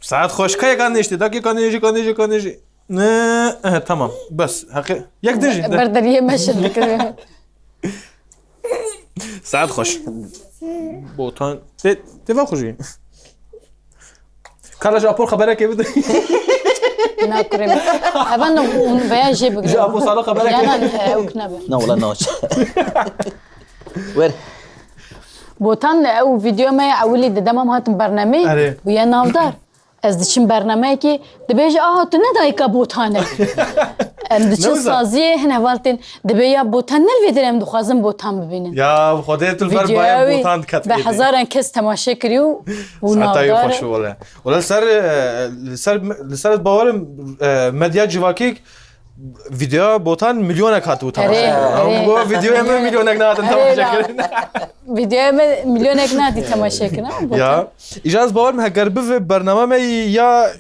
Saat xweş, kaya kanê işte, dakika kanê, kanê, kanê. Ne, eh, tamam. Bes, heqê. Yek din jî, de. Berderiyê me şir dikir. Saet xweş. Botan. Tê, tê va xweş. Kala ji Apo xeberekê bide. Na kurê min. Hevan hûn veya jê bigrin. Ji Apo Salo xeberekê. Yana, e, ew kine be. Na, wala naç. Wer. Botan ew video me ewilî di dema em hatin bernameyê. Erê. Bûye navdar. Ez diçim bernameyekê, dibêje, "Aha, tu ne dayika Botan e." Em diçin saziyê, hin heval tên, dibê ya Botan ne li vê derê, em dixwazin Botan bibînin. Ya, Xwedê tu li ber bayê Botan diket. Bi hezaran kes temaşe kiriye û, û navdar e. Wele li ser, e, li ser, li ser ez bawerim, e, medya civakî Videoya Botan milyonek hatibû temaşe kirin. Erê, erê. Ama bu videoya me milyonek nehatin temaşe kirin. Videoya me milyonek nehatî temaşe kirin, ama Botan. Ya. Îja ez bawer me heger bive bername me ya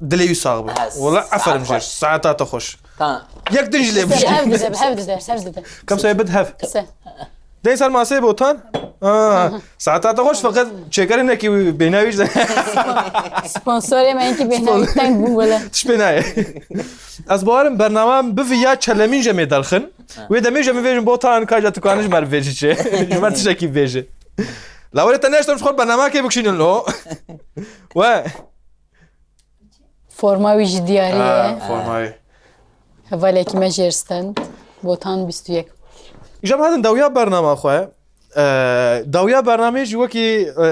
Dilê wî sax be. Wala eferim jêr. Saeta te xweş. Tamam. Yek din jî lê bişî. Hev dide, hev dide, hev dide. Kam sayê bid hev. Se. Dey ser masê Botan. Aa, saeta te xweş, feqet çêkerê nekî bênawî jî. Sponsorê me enkî bênawî teng bû wele. Tiş pê nayê. Ez bawerim bername bi viya çelemîn jemê derxin. Wê demê jemê vêjin Botan, kaja tu kanî ji me re vêjî çi. Ji me tiştekî bêjî. Lawere te neştem ji xwe bernamekê bikşînin lo. We. Forma wî jî diyarî ye. Forma wî. Hevalekî me jêr stend. Botan bîst û yek. Îja em hatin dawiya bernama xwe. Ee, dawiya bernamê jî wekî, e,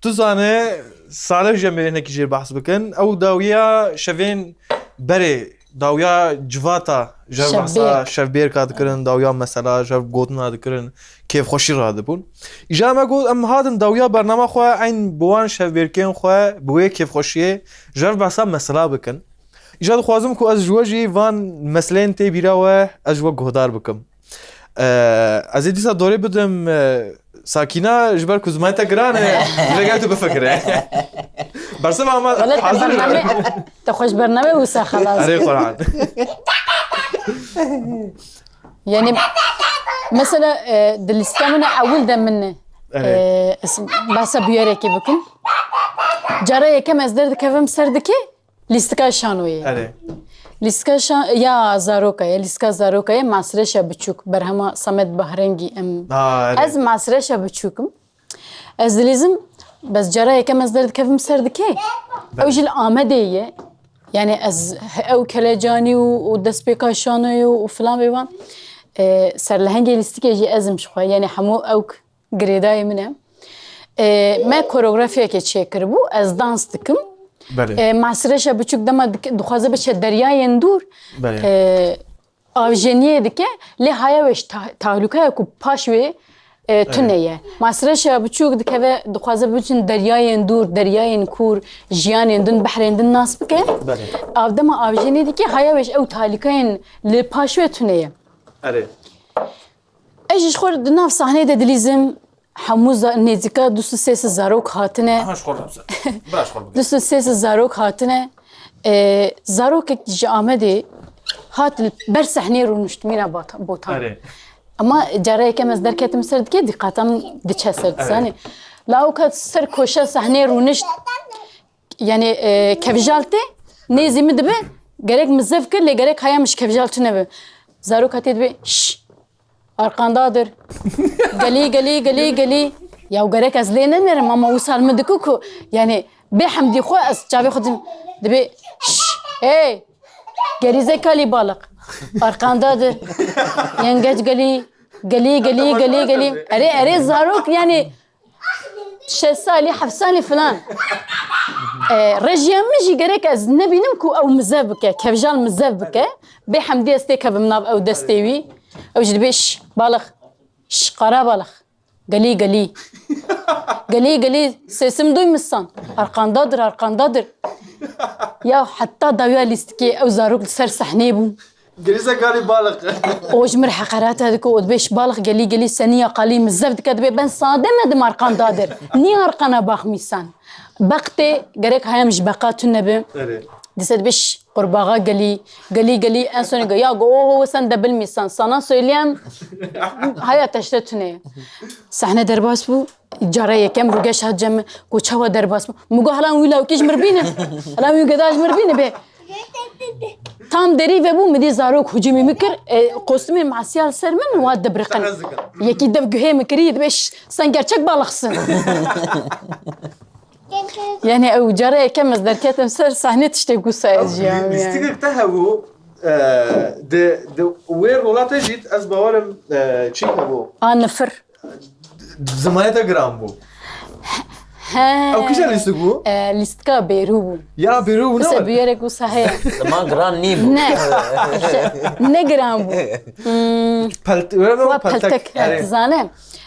tu zane, Salih jî em ê hinekî jêr behs bikin. Ew dawiya şevên berê, dawiya civata, ji hev behsa şevbêrka dikirin, dawiya mesela ji hev gotina dikirin, kêfxweşî radibûn. Îja me got, em hatin dawiya bernama xwe eyn bi wan şevbêrkên xwe, bi wê kêfxweşiyê, ji hev behsa mesela bikin. Îja dixwazim ku ez ji we jî van meseleyên tê bîra we, ez ji we guhdar bikim. Ee, ez ê dîsa dorê bidim, e, Sakîna, ji ber ku zimanê te giran e, ji vê gel tu bifikire. Bersiva me hazir e. Te xweş bername wisa xelas. Erê Quran. Yani mesela, e, di lîstika min ewil de min e. Erê. E, ez behsa bûyerekê bikim. Cara yekem ez derdikevim ser dikê. Lîstika şanoyê. Erê. Lîstika şa ya zaroka ye, lîstika zaroka ye, Masreşa Biçûk, berhema Samet Bahrengî em. Ha, erê. Ez Masreşa Biçûk im. Ez dilîzim, bes cara yekem ez derdikevim ser dikê. Ew jî li Amedê ye. Yani ez ew kelecanî û, û destpêka şanoyê û, û filan bê wan. E, serlehengê lîstikê jî ez im ji xwe. Yani hemû ew girêdayê min e. E, me koreografiyeke çêkiribû, ez dans dikim. Belê. E, Masreşa Biçûk dema dik-, dixwaze biçe deryayên dûr, Belê. e, avjeniyê dike, lê haya wê ji ta-, tahlûkaya ku paş wê, e, tune ye. Masreşa Biçûk dikeve, dixwaze biçin deryayên dûr, deryayên kûr, jiyanên din, behrên din nas bike. Belê. Av dema avjeniyê dike, haya wê ji ew tahlûkayên li paş wê tune ye. Erê. Ez jî ji xwe di nav sahneyê de dilîzim, hemû za-, nêzîka du sed sê sed zarok hatine. Aha, ji xwe re bise. Bira ji xwe re bike. Du sed sê sed zarok hatine. Ee, zarokek ji Amedê hat li ber sehneyê rûnişt, Mîna Bata-, Botan. Erê. Ama cara yekem ez derketim ser dikê, dîqata min diçe ser, Erê. Dizanî. Lawika ser koşa sehneyê rûnişt, yani, e, kevjal tê, nêzî min dibe, gerek min zev kir, lê gerek haya min ji kevjal tune be. Zaroka tê dibê, şş, Arqanda dir. Gelî, gelî, gelî, gelî. Ya gerek ez lê nenerim ama wisa li min diku ku, yani, bê hemdî xwe ez çavê xwe dim, dibê, şş, hey, gelî zekalî balık. Arqanda dir. Yengeç gelî, gelî, gelî, gelî, gelî. Erê, erê, zarok, yani, şeş salî, heft salî filan. E, rejiya min jî gerek ez nebînim ku ew min zev bike, kevjal min zev bike. Bê hemdî ez têkevim nav ew destê wî. Ew jî dibê, şş, balık, şş, qara balık. Gelî, gelî. Gelî, gelî, sesim duymuşsan. Arkandadır, arkandadır. Ya heta dawiya lîstikê ew zarok li ser sehneyê bûn. Gelî zekalî balık. O ji mir heqerata dike, o dibê, şş, balık, gelî, gelî, seniya qalî min zev dike, dibê, ben sana demedim arkandadır. Niye arkana bakmıyorsan? Beq tê, gerek haya min ji beqa tune be. Erê. Dîsa dibê, şş, qurbağa gelî, gelî, gelî, en sonê go, ya go, oho, sen de bilmiyorsan, sana söyleyeyim. Haya teşte tune. Sahne derbas bû. Cara yekem rûgeş hat cem min, ku çawa derbas bû. Min got, helan wî lawkî ji mir bîne. Helan wî geda ji mir bîne bê. Tam derî vebû, min dî zarok hucûmî min kir. E, kostümên masiya li ser min, wa dibiriqin. Yekî dev guhê min kirî, dibê, "Şş, sen gerçek balıksın." Yani ew cara yekem ez derketim ser sahne tiştê gusa ez jiyam yani. Lîstikek te hebû, e, di, di wê rola te jî ez bawerim, e, çîk hebû. A nifir. Zimanê te giran bû. He. Ew kîja lîstik bû? E, lîstika Bêrû bû. Ya Bêrû bû, ne? Mesela bûyerek wisa heye. Ziman giran nîbû. Ne. Ne giran bû. Hmm. Pelt-, were Wa peltek. Peltek, Erê. Dizane.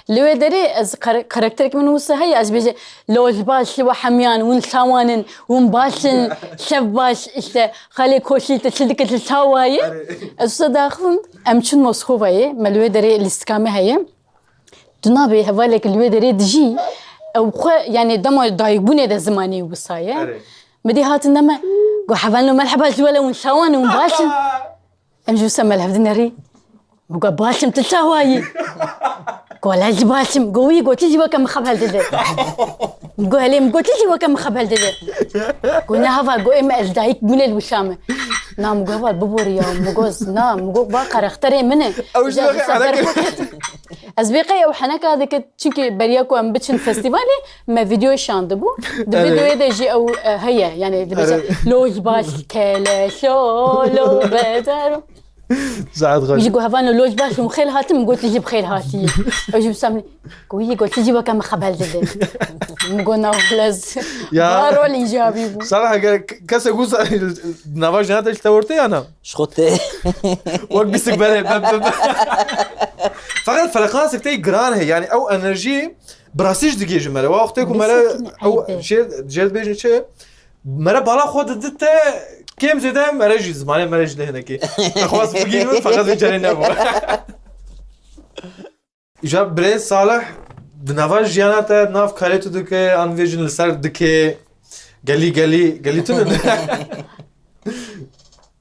Li wê derê ez kar-, karakterek min wisa heye, ez bêje, lol baş, li we hemiyan, hûn li tawanin, hûn baş in, şev baş, işte, xalê koşî te çi dike, çi tawaye. Erê. Ez wisa daxivim, em çûn Moskovayê, me li wê derê lîstika me heye. Tu nabê hevalek li wê derê dijî, ew xwe, yani dema dayikbûnê de zimanê wisa ye. Erê. Min dî hatin deme, Go hevalno merheba ji wele hûn çawan hûn baş in? Em ji wisa me li hev dinerî. Min got, "Baş im, tu çawa yî?" Go, "Wele ez jî baş im." Go, "Wî got, tu jî weke min xebel dide." Min got, "Helê," min got, "tu jî weke min xebel dide." Go, "Ne heval," go, "ê me ez dayik bûne li wisa me." Na, min got, "Heval biborî ya." Min got, "Na," min got, "va karakterê min e." Ew jî Îcar weke ji ser ber xwe ketim. Ez bê qey ew heneka dike, çimkî beriya ku em biçin festîvalê, me vîdeoyê şandibû. Di Evet. vîdeoyê de jî ew, e, heye, yani dibêje, Evet. "Loj baş kele şolo bedero." Saet xweş. Ji got, "Hevalno loj baş, hûn xêr hatin?" Min got, "Tu jî bi xêr hatî." Ew jî wisa min got, "Yî got, tu jî weke min xebel dide." Min got, "Na, lez." Ya. Ba rol îcabî bû. Sara, eger k-, kesek wisa nava jina te ji te ortê ya na? Ji xwe tê. Wek bîsik berê, be, be, be. Feqet freqansek tê giran heye, yani ew enerjî bi rastî jî digihêje mere. Wa wextê ku mere Bîsik ne, ew eyb e. jê, jê dibêjin çi? Mere bala xwe didite, kêm zêde mere jî, zimanê mere jî lê hinekî. Xwest bigihînin, feqet vê carê nebû. Îja birêz Salih, di nava jiyana te nav karê tu dike, an vêjin li ser dike, gelî, gelî, gelî tune ne?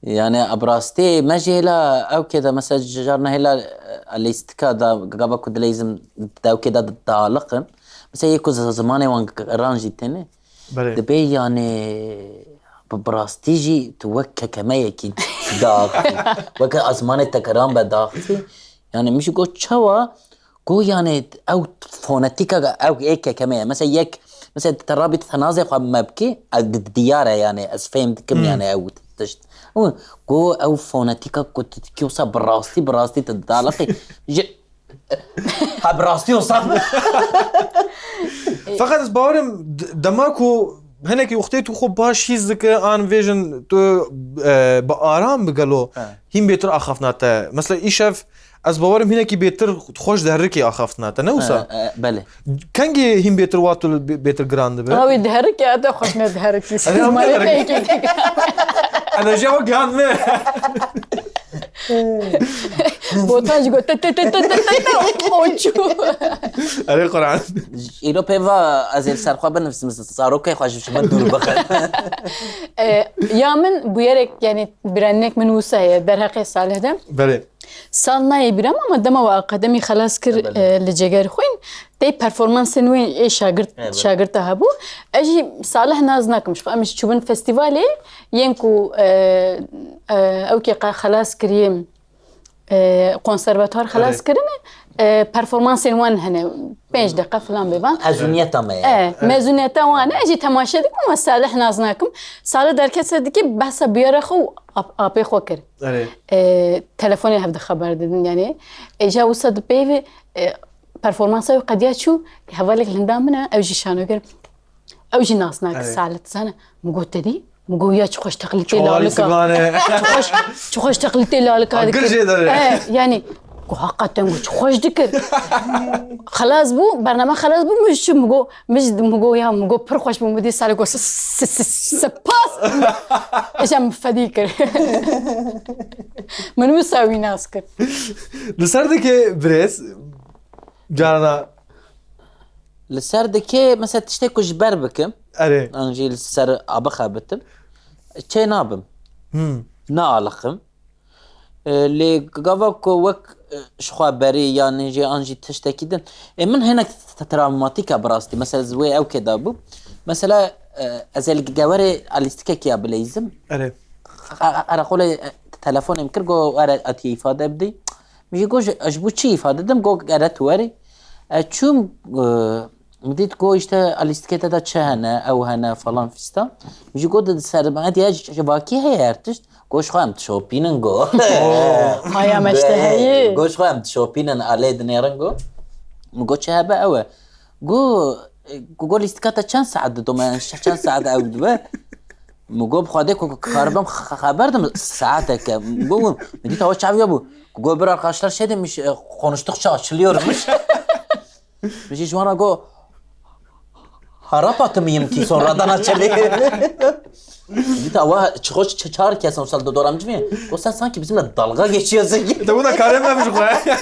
Yani, bi rastî me jî hêla ew kê de, mesela, carna hêla, e, lîstika da, gava ku dileyzim, di ew kê de dialiqim. Mesela, yê ku z-, zimanê wan giran jî têne. Belê. Dibê, yani, bi, bi rastî jî tu wek kekemeyekî daxî. Weke azmanê tekeran be daxî. Yani, min jî got, çawa? Got, yani, ew fonetîka, ew ê kekeme ye. Mesela, yek, mesela, te rabî te nazê xwe me bikî, ew di-, diyar e, yani, ez fêm dikim, Hmm. yani, ew tişt. Ama got, ew fonetîka ku tu dikî wisa bi rastî, bi rastî tu dialiqî. Ji, ha, bi rastî wisa. Feqet ez bawerim d-, dema ku hinekî wextê tu xwe baş hîs dike, an vêjin tu, e, bi aram bi gelo, He. hîn bêtir axaftina te. Mesela, îşev, ez bawerim hinekî bêtir xweş diherikî axaftina te, ne wisa? E, e, belê. Kengî hîn bêtir wa tu bê-, bêtir giran dibe? Awî diherikî, ete xweş ne diherikî. Ene, Siz ama malê diherikî. peyekê. Enerjiya wek gihan me. Botan jî got, "Te, te, te, o çû." Erê Quran. Îro pê va ez ê li ser xwe binivîsim, zarokê xwe ji min dûr bixin. E, ya min bûyerek, yani, biraninek min wisa ye, derheqê Salih de. Belê. Sal nayê bîra me, ama dema we akademî xelas kir, Belê. e, li Cegerxwîn, tey performansên wê ê şagirt, Ê, belê. şagirta hebû. Ez jî Salih nas nakim, ji xwe em jî çûbin festîvalê, yên ku, e, e, ew kê qe xelas kiriye, e, konservatuar xelas Erê. kirine, e, performansên wan hene, pênc deqa filan bê van. Mezuniyeta me ye. E, mezuniyeta wan e, ez jî temaşe dikim, ama Salih nas nakim. Salih derketse dikî behsa biyara xwe û ap-, apê xwe kir. Erê. E, telefonê hev dixeber didin, yani. E, ja wisa di peyvê, e, performansa wî qediya çû, hevalek linda min e, ew jî şanoger. Ew jî nas nake Erê. Salih, zane. Min got, "Te dî?" Min got, "Ya çi xweş teqlîtê Çolî lalika." sigane. Çi xweş, çi xweş teqlîtê lalika Ha, dike. gir jê derê. E, yani, got, "Hakikaten," got, "çi xweş dikir." Xelas bû, bername xelas bû, min ji çi min got, min ji, min got, "Ya," min got, "pir xweş bû." Min dî Salih got, "S-, s-, s-, spas." Îja min fedî kir. Min wisa wî nas kir. Li ser dike birêz, carana Li ser dikê, mesela, tiştê ku ji ber bikim, Erê. an jî li ser a bixebitim, çê nabim. Hmm. Naaliqim. E, lê gava ku wek, e, ji xwe berî, yan jî, an jî tiştekî din. E, min hinek t-, t-, travmatîk e bi rastî. Mesela, ez wê ew kê de bûm. Mesela, e, ez ê li gewerê a lîstikekê ya bileyzim. Erê. Qe-, qe-, qereqolê, e, telefonê min kir, got, "Were, etiye îfade bidî." Min jî got, "Ji, ji bo çi îfade dim?" Got, "Gere tu werî." Ez çûm, e, min dît, got, "Îşte, a lîstikê te de çi hene, ew hene, falan fistan." Min jî got, "Di ser me diye ji, ji vakî heye her tişt." Got, "Ji xwe em dişopînin," got. Haya me ji te heye. Got, "Ji xwe em dişopînin, a lê dinêrin," got. Min got, "Çi hebe ew e." Got, "Got, lîstika te çend saet didome? Çend saet ew dibe?" Min got, "Bi Xwedê ku, ku karibim xe-, xe-, xeber dim saeteke." Min got, "Min dît ew çaviya bû." Got, "Bir arkadaşlar şey demiş, e, konuştukça açılıyormuş." Min jî ji wan re got, "Harap atı mıyım ki sonradan açılıyor?" Dîta wa çi xweş ç-, çar kesin sal do doram civî. Got, "Sen sanki bizimle dalga geçiyorsun ki." De bu da karê me ji xwe.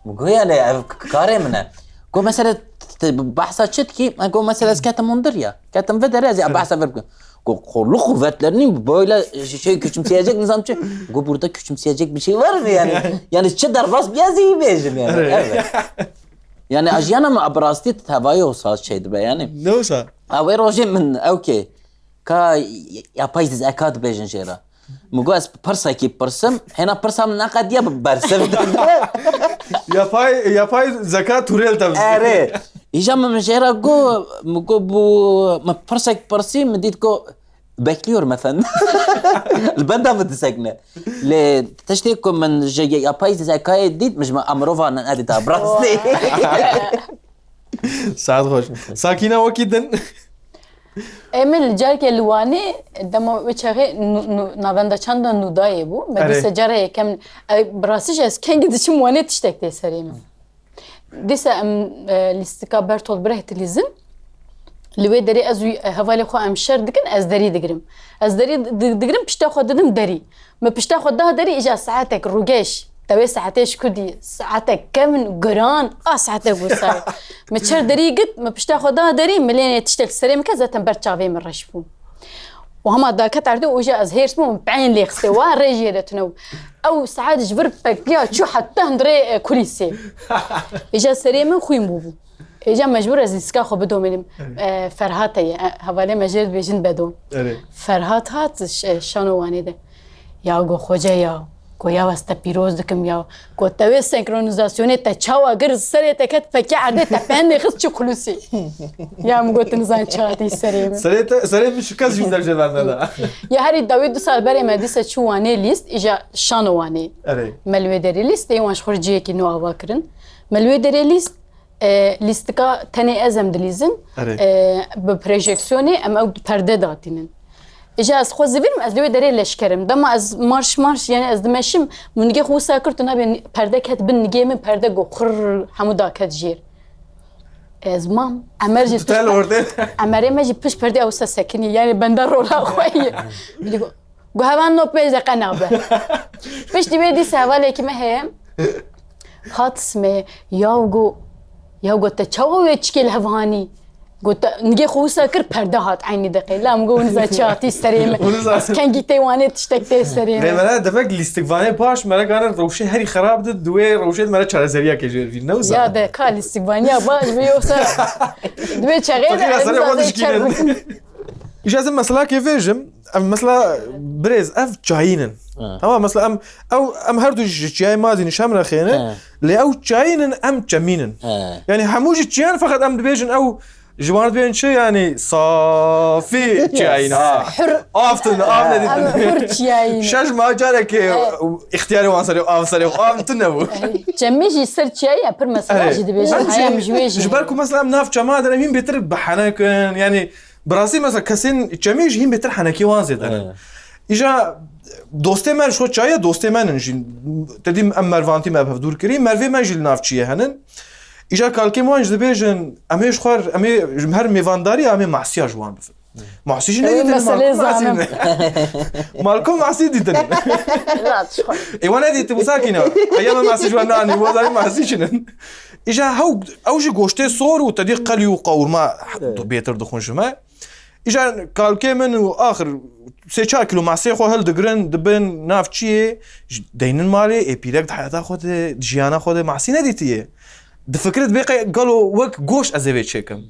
Min got, "Yani ev k-, karê min e." Got, "Mesela t-, t-, bahsa çi dikî?" Min got, "Mesela ez ketim hundir ya. Ketim vê derê ez ê Evet. bahsa vir bikim." Ko-, kolluk kuvvetlerini böyle şey küçümseyecek nizam çi? Go burada küçümseyecek bir şey var mı yani? Yani çi derbas bir yazıyı bejim yani. Evet. Evet. Yani ajiyana mı abrasti tavayı olsa şeydi be yani. Ne olsa? Awe roje min, okey. Ka yapay zeka dibêjin jê re. Min got, ez pirsekî pirsim, hêna pirsa min neqediya bi bersiv de. Yapay, yapay zeka Turel te. Erê. Îja min, min jê re got, min got, bû, min pirsek pirsî, min dît ku, bekliyorum efendim. Li benda min disekine. Lê tiştê ku min ji yapay zekayê dît, min ji min emirova nedîta, bi rastî. Saet xweş. Sakîna wekî din. Ê min li carkê li Wanê dema wê çaxê nû- nû- navenda çanda nûdayê bû. Me Erê. dîsa cara yekem, e, bi rastî jî ez kengî diçim Wanê tiştek tê serê min. Dîsa em e, lîstika Bertolt Brecht dilîzin. Li wê derê ez û, e, hevalê xwe em şer dikin, ez derî digirim. Ez derî di- digirim, pişta xwe didim derî. Me pişta xwe da derî, îja saetek rûgeş. Te wê saetê ji ku dî? Saetek kevn, giran, a saetek wisa. Me çer derî git, me pişta xwe da derî, milênê tiştek serê min ket, zaten ber çavê min reş bû. Û hema daket erdê û îja ez hêrs bûm, peyn lê xistê, wa rê jê re tune bû. Ew saet ji vir pekliya çû heta hundirê, e, kulîsê. Îja serê min xwîn bûbû. Îja mecbûr ez lîstika xwe bidomînim. E, Ferhat heye, e, hevalê me jê dibêjin Bedo. Erê. Ferhat hat ş- şano Wanê de. Ya go xoce ya, go ya ez te pîroz dikim ya. Go te wê senkronizasyonê te çawa gir, serê te ket pekê erdê, te pendê xist çi xulusî. Ya min got, nizan çi hatî serê min. Serê te, serê min şikest jî dercê bende da. Ya herî dawî du sal berê me dîsa çû Wanê lîst, îja şano Wanê. Erê. Me li wê derê lîst, ê wan ji xwe ciyekî nû ava kirin. Me li wê derê lîst, e, lîstika tenê ez em dilîzin, Erê. e, bi projeksiyonê em ew perde datînin. Îja ez xwe zivînim, ez li wê derê leşkerim. Dema ez marş marş, yani ez dimeşim, min nigê xwe wisa kir, tu nabê perde ket bin nigê min, perde go xirr, hemû daket jêr. Ez mam, Emer jî Tu tel ortê. Emerê me jî pişt perdê ew se sekinî, yani benda rola xwe ye. Go hevan no pêj de qe nabe. Piştî wê dîsa hevalekî me heye. Hat me, yaw go, yaw go te çawa wê çikê li hev hanî? Go te, nigê xwe wisa kir, perde hat eynî deqê. La min go, winiza çi hatî serê min. Winiza. Ez kengî tê Wanê tiştek tê serê min. Lê me re demek lîstikvanê baş, me re gane rewşê herî xerab di, di wê rewşê de me re çareseriyekê jê re bîn. Ne wisa? Ya de ka lîstikvaniya baş bi yoksa di wê çaxê de Fakir, ez serê xwe zaten dişkînin. çer- Îja ez meselakê vêjim, ev mesela birêz, ev çayîn in. Ha. Tamam, mesela em, ew, em her du ji çiyayê Mazî nîşem re xêne, Ha. lê ew çayîn in, em çemîn in. Ha. Yani hemû ji çiyan, feqet em dibêjin ew ji wan dibên çi, yani safî çiyayîn ha. Hür. Aftin, av Em nedîtin. hür çiyayîn. Şeş ma carekê ixtiyarê wan serê av serê av tune bû. Çemî jî ser çiyayî ya pir mesela Erê. jî dibêjin. Em jî Hayam ji wê jî. Ji ber ku mesela em nav çema de em hîn bêtir bi henek in. Yani bi rastî mesela kesên çemî jî hîn bêtir henekî wan zêde ne. Evet. Îja dostê me ji xwe çaye dostê me nin jî. Te dî em mervantî me bi hev dûr kirî. Mervê me jî li nav çiyê henin. Îja kalkê wan jî dibêjin, em ê ji xwe, em ê ji her mêvandarî em ê masiya ji wan bifin. Masî jî Ew nedîtin. meselê Malkum masî zanim. nin. Malkum masî dîtin. Lat xwe. Ê wan nedîtin wisa kîna. Eya me masî ji wan nanî, wan zanî masî çi nin. Îja hew, ew jî goştê sor û te dî qelî û qewrma bêtir dixwin ji me. Îja kalkê min û axir sê çar kîlo masê xwe hildigirin, dibin nav çiyê, ji-, deynin malê, ê pîrek di heyata xwe de, di jiyana xwe de masî nedîtiye. Difikire dibê qey galo wek goşt ez ê vê çêkim.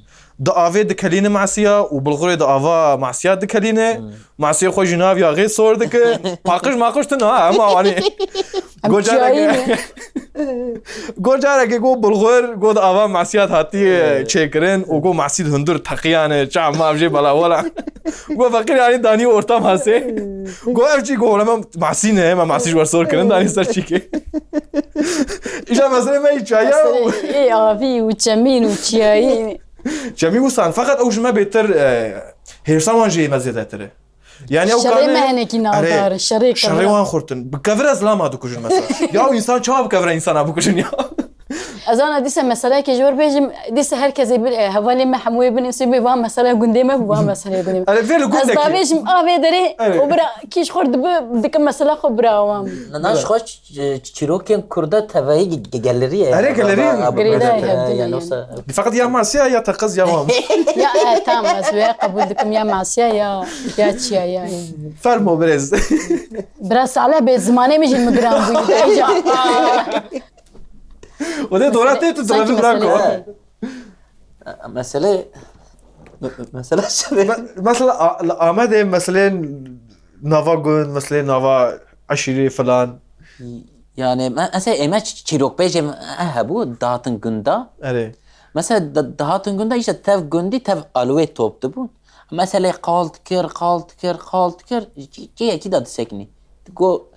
Di avê dikelîne masiya û bilxurê di ava masiya dikelîne. Masiyê xwe jî nav yaxê sor dike. Paqij maqij tune ha, hema wanî. Go careke, Çiyayî ne? Go careke go bilxur, go di ava masiyat hatiye çêkirin û go masî di hundir teqiyane, çav mav jê bela wela. Go feqîr yani danî orta masê. Go ev çî go me masî ne, me masî ji wer sor kirin, danî ser çîkê. Îja meselê me çaya û Ê avî û çemîn û çiyayî. Çemî wisan, feqet ew ji me bêtir, e, hêrsa wan jê me zêdetir e. Yani ew Şerê kane- me hinekî navdar, Erê, şerê şerê kevira. Wan xurtin. Bi kevir ez lama dikujin mesela. Ya insan çawa bi kevira insana bikujin ya? Ez ana dîsa meseleyekê ji wir bêjim, dîsa her kesê bi, e, hevalê me hemûyê binivîsî bê van meseleya gundê me, bi van meseleya gundê me. Erê, vê li gund Ez neke. Davêjim a vê derê, Erê. û bira kî ji xwe dibi, dikim mesela xwe bira wan. Na, na, ji xwe ç-, ç-, çîrokên Kurda tevayî ge-, ge-, gelerî ye. Erê, gelerî ye. Girêdayî hevdî ye, yani. Feqet ya masiya ya teqiz ya wan. Ya, e, tamam, ez wê qebûl dikim, ya masiya ya, ya çiya ya. Fermo birêz. Bira Salih bê zimanê min jî min giran bûyî. O de dora tê tu dilevî bira ko. Mesele, me-, me-, mesele şevê. Me-, mesela a-, li Amedê meseleyên nava gund, meseleyên nava eşîrî filan. Yani, me-, mesela ême ç-, çîrokbêjê me hebû, dihatin gunda. Erê. Mesela, di-, dihatin gunda, işte tev gundî, tev alwê top dibûn. Meselê qalt kir, qalt kir, qalt kir, cê-, cêyekî de disekinî. Digo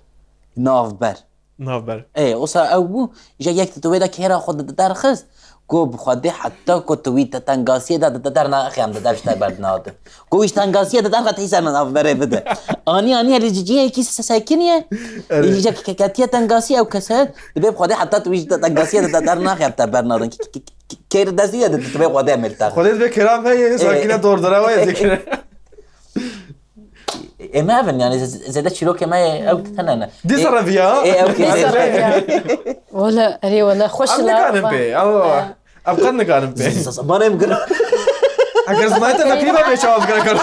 navber. Navber. Ê, osa ew bû, îja yek di wê de kêra xwe di-, derxist. Go bi Xwedê heta ku tu wî te tengasiyê de, de, de dernaxê em de dev ji te berdinadin. Go wî ji tengasiyê de derxet hî ser navberê bide. Anî, anî, herî ciyekî se-, sekiniye. Erê. Îja ke-, ke-, ketiye tengasiyê ew kese, dibê bi Xwedê heta tu wî ji te tengasiyê de, de dernaxê em te bernadin. K-, k-, k-, k-, kêr destî de, dibê Xwedê em ê li te. Xwedê dibê kêra me ye, Ê. sakine dor dira we ye zikire. Ê me evin, yani, z-, z-, zêde çîrokê me ew tene ne. Dîsa Ê, reviya. ê, ew kê Dîsa zêde. reviya. Wala, erê, wala, xweş Em la, nikarin va. pê, ew, Ha. em qet nikarin pê. Z-, z-, zimanê min giran. Eger zimanê te vekirî ve bê çawa bikire kar.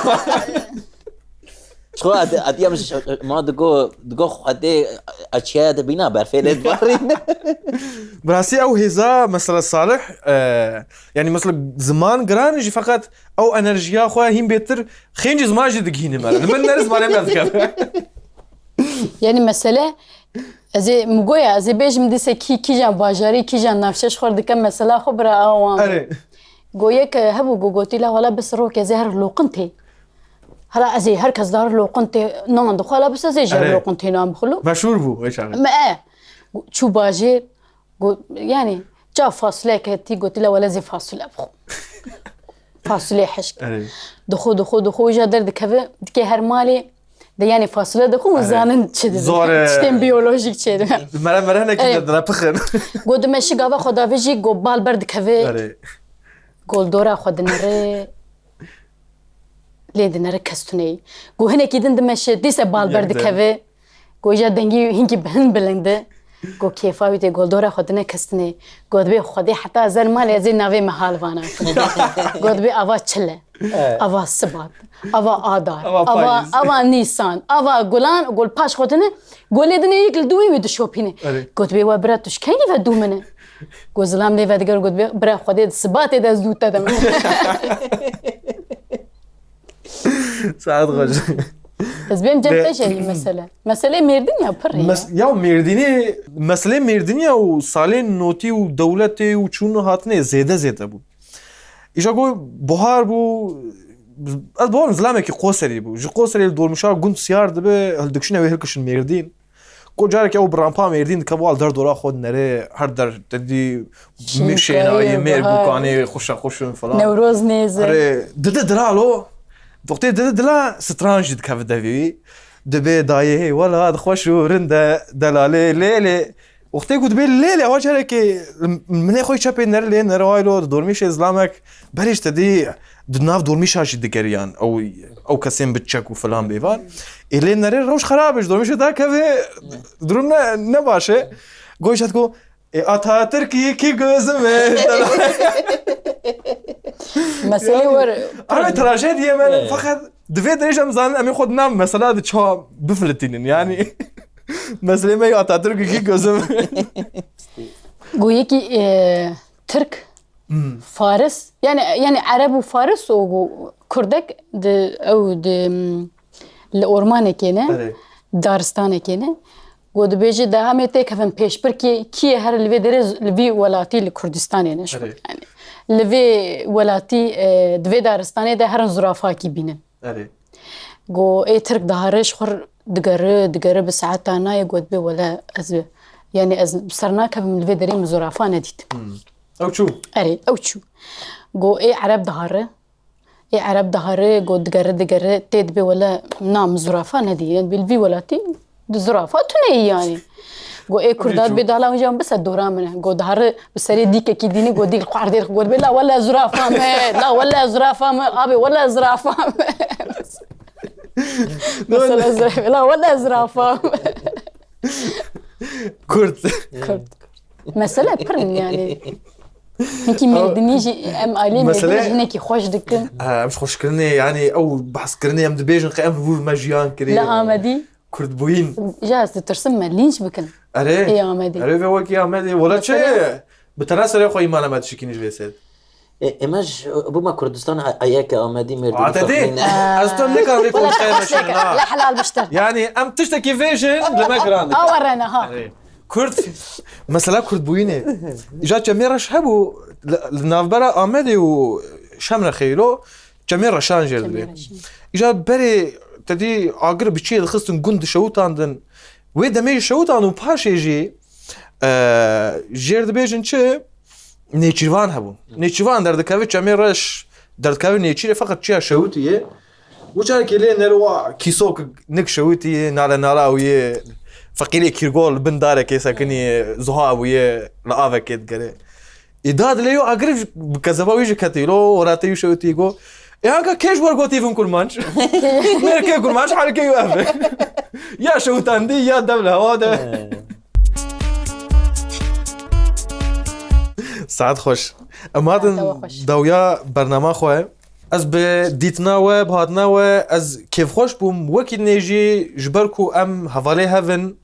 Ço adi, adi em ş-, ma digo, digo Xwedê açiyaya de bîna berfê lê dibarîne. Bi rastî ew hêza, mesela Salih, e, yani mesela ziman giran jî feqet ew enerjiya xwe hîn bêtir xêncî ziman jî digihîne me. Li min nere zimanê me dikeve. Yani mesele, ez ê, min goya, ez ê bêjim dîse kî, kîjan bajarî, kîjan navçe ji xwe dike mesela xwe bira awan. Erê. Go yek hebû, go gotî la wala bis rokê ez ê her loqintê. Hala ez ê her kes dar loqintê nan dixwe, la bis ez ê ji her Erê. loqintê nan bixwilo. Meşhur bû, wê çaxê. Me e. Çû bajêr, Got, yani, ça fasuleyeke tî, gotî, "La wele zê fasule bixwe." Fasulê hişk. Erê. Dixwe, dixwe, dixwe, îja derdikeve, dikê her malê, de yani fasule dixwe, û Erê. zanin çi dibe. Zor e. Tiştên biyolojik çê dibe. Mere, mere hinekî Erê. de, de pixin. Got, "Dimeşi gava xwe davêjî, got, bal berdikeve." Erê. Got, "Dora xwe dinere." Lê dinere kes tuneyî. Got, "Hinekî din dimeşe, dîse bal Yek de. berdikeve." Got, "Îja dengî hinkî hin bilind e." Got, "Kêfa wî tê." Got, "Dora xwe dine kes tune." Got, "Bê Xwedê heta ez zer malê ez ê navê me hal vana." Got, "Bê ava çil e. Evet. Ava sibat. Ava adar. Ava Ava, payîz. ava nîsan. Ava gulan." Got, "Paş xwe dine." Got, "Lê dine yek li dû wî wî dişopîne." Evet. Got, "Bê we bira tu ji kengî ve dû min e?" Got, "Zilam lê vediger." Got, "Bê bira Xwedê di sibatê de ez dû te dem." Saet xweş. Ez bêm cem Ve- te jî mesele. Meselê Mêrdîn ya pir ya. Mes-, ya Mêrdînê, meselê Mêrdîn ya û salên notî û dewletê û çûn û hatinê zêde zêde bû. Îja ku buhar bû, ez bawerim zilamekî Qoserî bû. Ji Qoserê li dolmuşa gund siyar dibe, hildikişine wê hilkişin Mêrdîn. Ku carekê ew bi rampa Mêrdîn dikeve, li der dora xwe dinere, her der te dî Şînkayê, şênayê mêr, bûkanê xweşa xweş in falan. Newroz nêz e. Erê, dide dilalo. Wextê dide dila, stran jî dikeve devê wî. Dibê dayê, hey, wela, di xweş û rind e, delalê, lê, lê. Wextê ku dibê lê, lê, ewa carekê, minê xwe çepê nere, lê nere, waylo, di dormîşê zilamek, berê ji te dî, di nav dormîşa jî digeriyan, ew, ew kesên bi çek û filan bêvan. Ê lê nere rewş xerab e, ji dormîşê dakeve, durum ne, ne baş e. Goy jat ku, "E, Atatürk iki gözüme." Meselê Yani, wer. Abi, trajediye me, Evet. fakat divê derê em zanin, em ê xwe di nav mesela de çawa bifilitînin, yani. Meselê me Atatürk iki gözüme. Go yekî, e, Tirk, Hmm. Faris, yani, yani Ereb û Faris û Kurdek di, ew di, mm, li ormanekê ne, Erê. daristanekê ne. Go dibêje de em ê têkevin pêşbirkê kî ye here li vê derê z-, li vî welatî li Kurdistanê ne ji Erê. yani. Li vê welatî, e, di vê daristanê de herin zurafakî bînin. Erê. Go ê Tirk dihare ji xwe digere, digere bi saeta nayê, got, "Bê wele ez, yani ez bi ser nakevim, li vê derê min zurafa nedît." Hmm. Ew çû? Erê, ew çû. Go ê Ereb dihare, ê Ereb dihare, go digere, digere, tê dibê, "Wele na min zurafa nedî." Yani li vî welatî di zurafa tuneyî yani. Go ê Kurda bê dala winca bise dora min e. Go dihari bi serê dîkekî dînî go dîk li xwar dêr go dibê la wele zirafa me, la wele zirafa me, abê wele zirafa me. Mesela zirafa, la wele zirafa me. Kurd. Kurd. Mesele pir in yani. Hinkî Mêrdinî jî em alî Mêrdinî jî hinekî xweş dikin. Em ji xweşkirinê yani ew behskirinê em dibêjin qe em bi me jiyan kirê. Li Amedî. Kurdbûyîn. Ja ez ditirsim me lînç bikin. Erê. Ê Amedê. Erê vê wekî Amedê. Wela çi? Bi tena serê xwe îmana me dişikînî ji vê ser. E, ema ji bo me Kurdistan a- a yek e Amedî Mêrdîn. Ate dê. Ez tu nikarin vê konuşmaya meşin ha. La helal biştir. Yani em tiştekî vêjin li me giran dikin. Awa rene ha. Erê. Kurd, mesela Kurdbûyînê. Îja Çemê Reş hebû li, li navbera Amedê û Şemrexê îro Çemê Reşan jêr dibê. Îja berê te dî agir bi çiyê dixistin gund dişewitandin. Wê demê jî şewitandin û paşê jî e, jêr dibêjin çi? Nêçîrvan hebûn. Nêçîrvan derdikeve Çemê Reş, derdikeve nêçîrê feqet çiya şewitî ye. Û çarekê lê nero wa kîsok nik şewitî, nale nala ew yê feqîrê kîrgol bin darekê sekinî, zuha ew yê li avekê digere. Ê da dilê yo agir bi kezeba wî jî ketî lo, orate wî şewitî go. Ê anka kê ji wer gotî vin kurmanc? Mêrkê kurmanc halkê yo ev. Ya şewitandî ya dev li hewa de. Saet xweş. Em hatin dawiya bernama xwe. Ez bi dîtina we, bi hatina we, ez kêfxweş bûm. Wekî nêjî ji ber ku em hevalê hev in,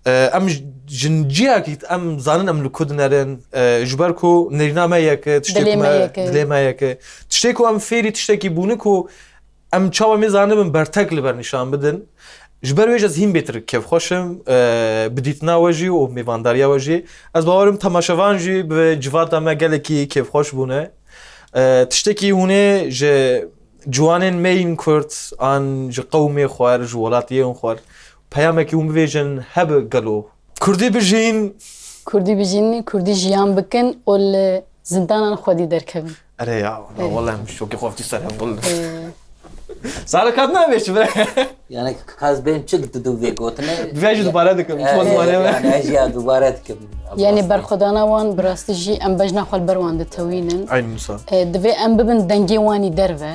e, em ji ciyakî em zanin em li ku dinerin, e, ji ber ku nêrîna me yek e, tiştê ku me dilê me yek e. Tiştê ku em fêrî tiştekî bûne ku em çawa em ê zanibin bertek li ber nîşan bidin. Ji ber wê jî ez hîn bêtir kêfxweş im, e, bi dîtina we jî û mêvandariya we jî. Ez bawer im temaşevan jî bi civata me gelekî kêfxweş bûne. E, tiştekî hûn ê ji ciwanên me yên Kurd an ji qewmê xwe, ji welatiyên xwe peyamekî hûn bivêjin hebe gelo. Kurdî bijîn! Kurdî bijîn, Kurdî jiyan bikin û li zindanan xwedî derkevin. Erê ya, wala em şokê xwe vî ser hev bûn. Sare kat nabê çi be. Yani kaz bên çi didu vê gotine. Vê jî dubare dikim. Çima dubare be? Yani ez ya dubare dikim. Yani berxwedana wan bi rastî jî em bejna xwe li ber wan ditewînin. Eyn Musa. Divê em bibin dengê wan î derve.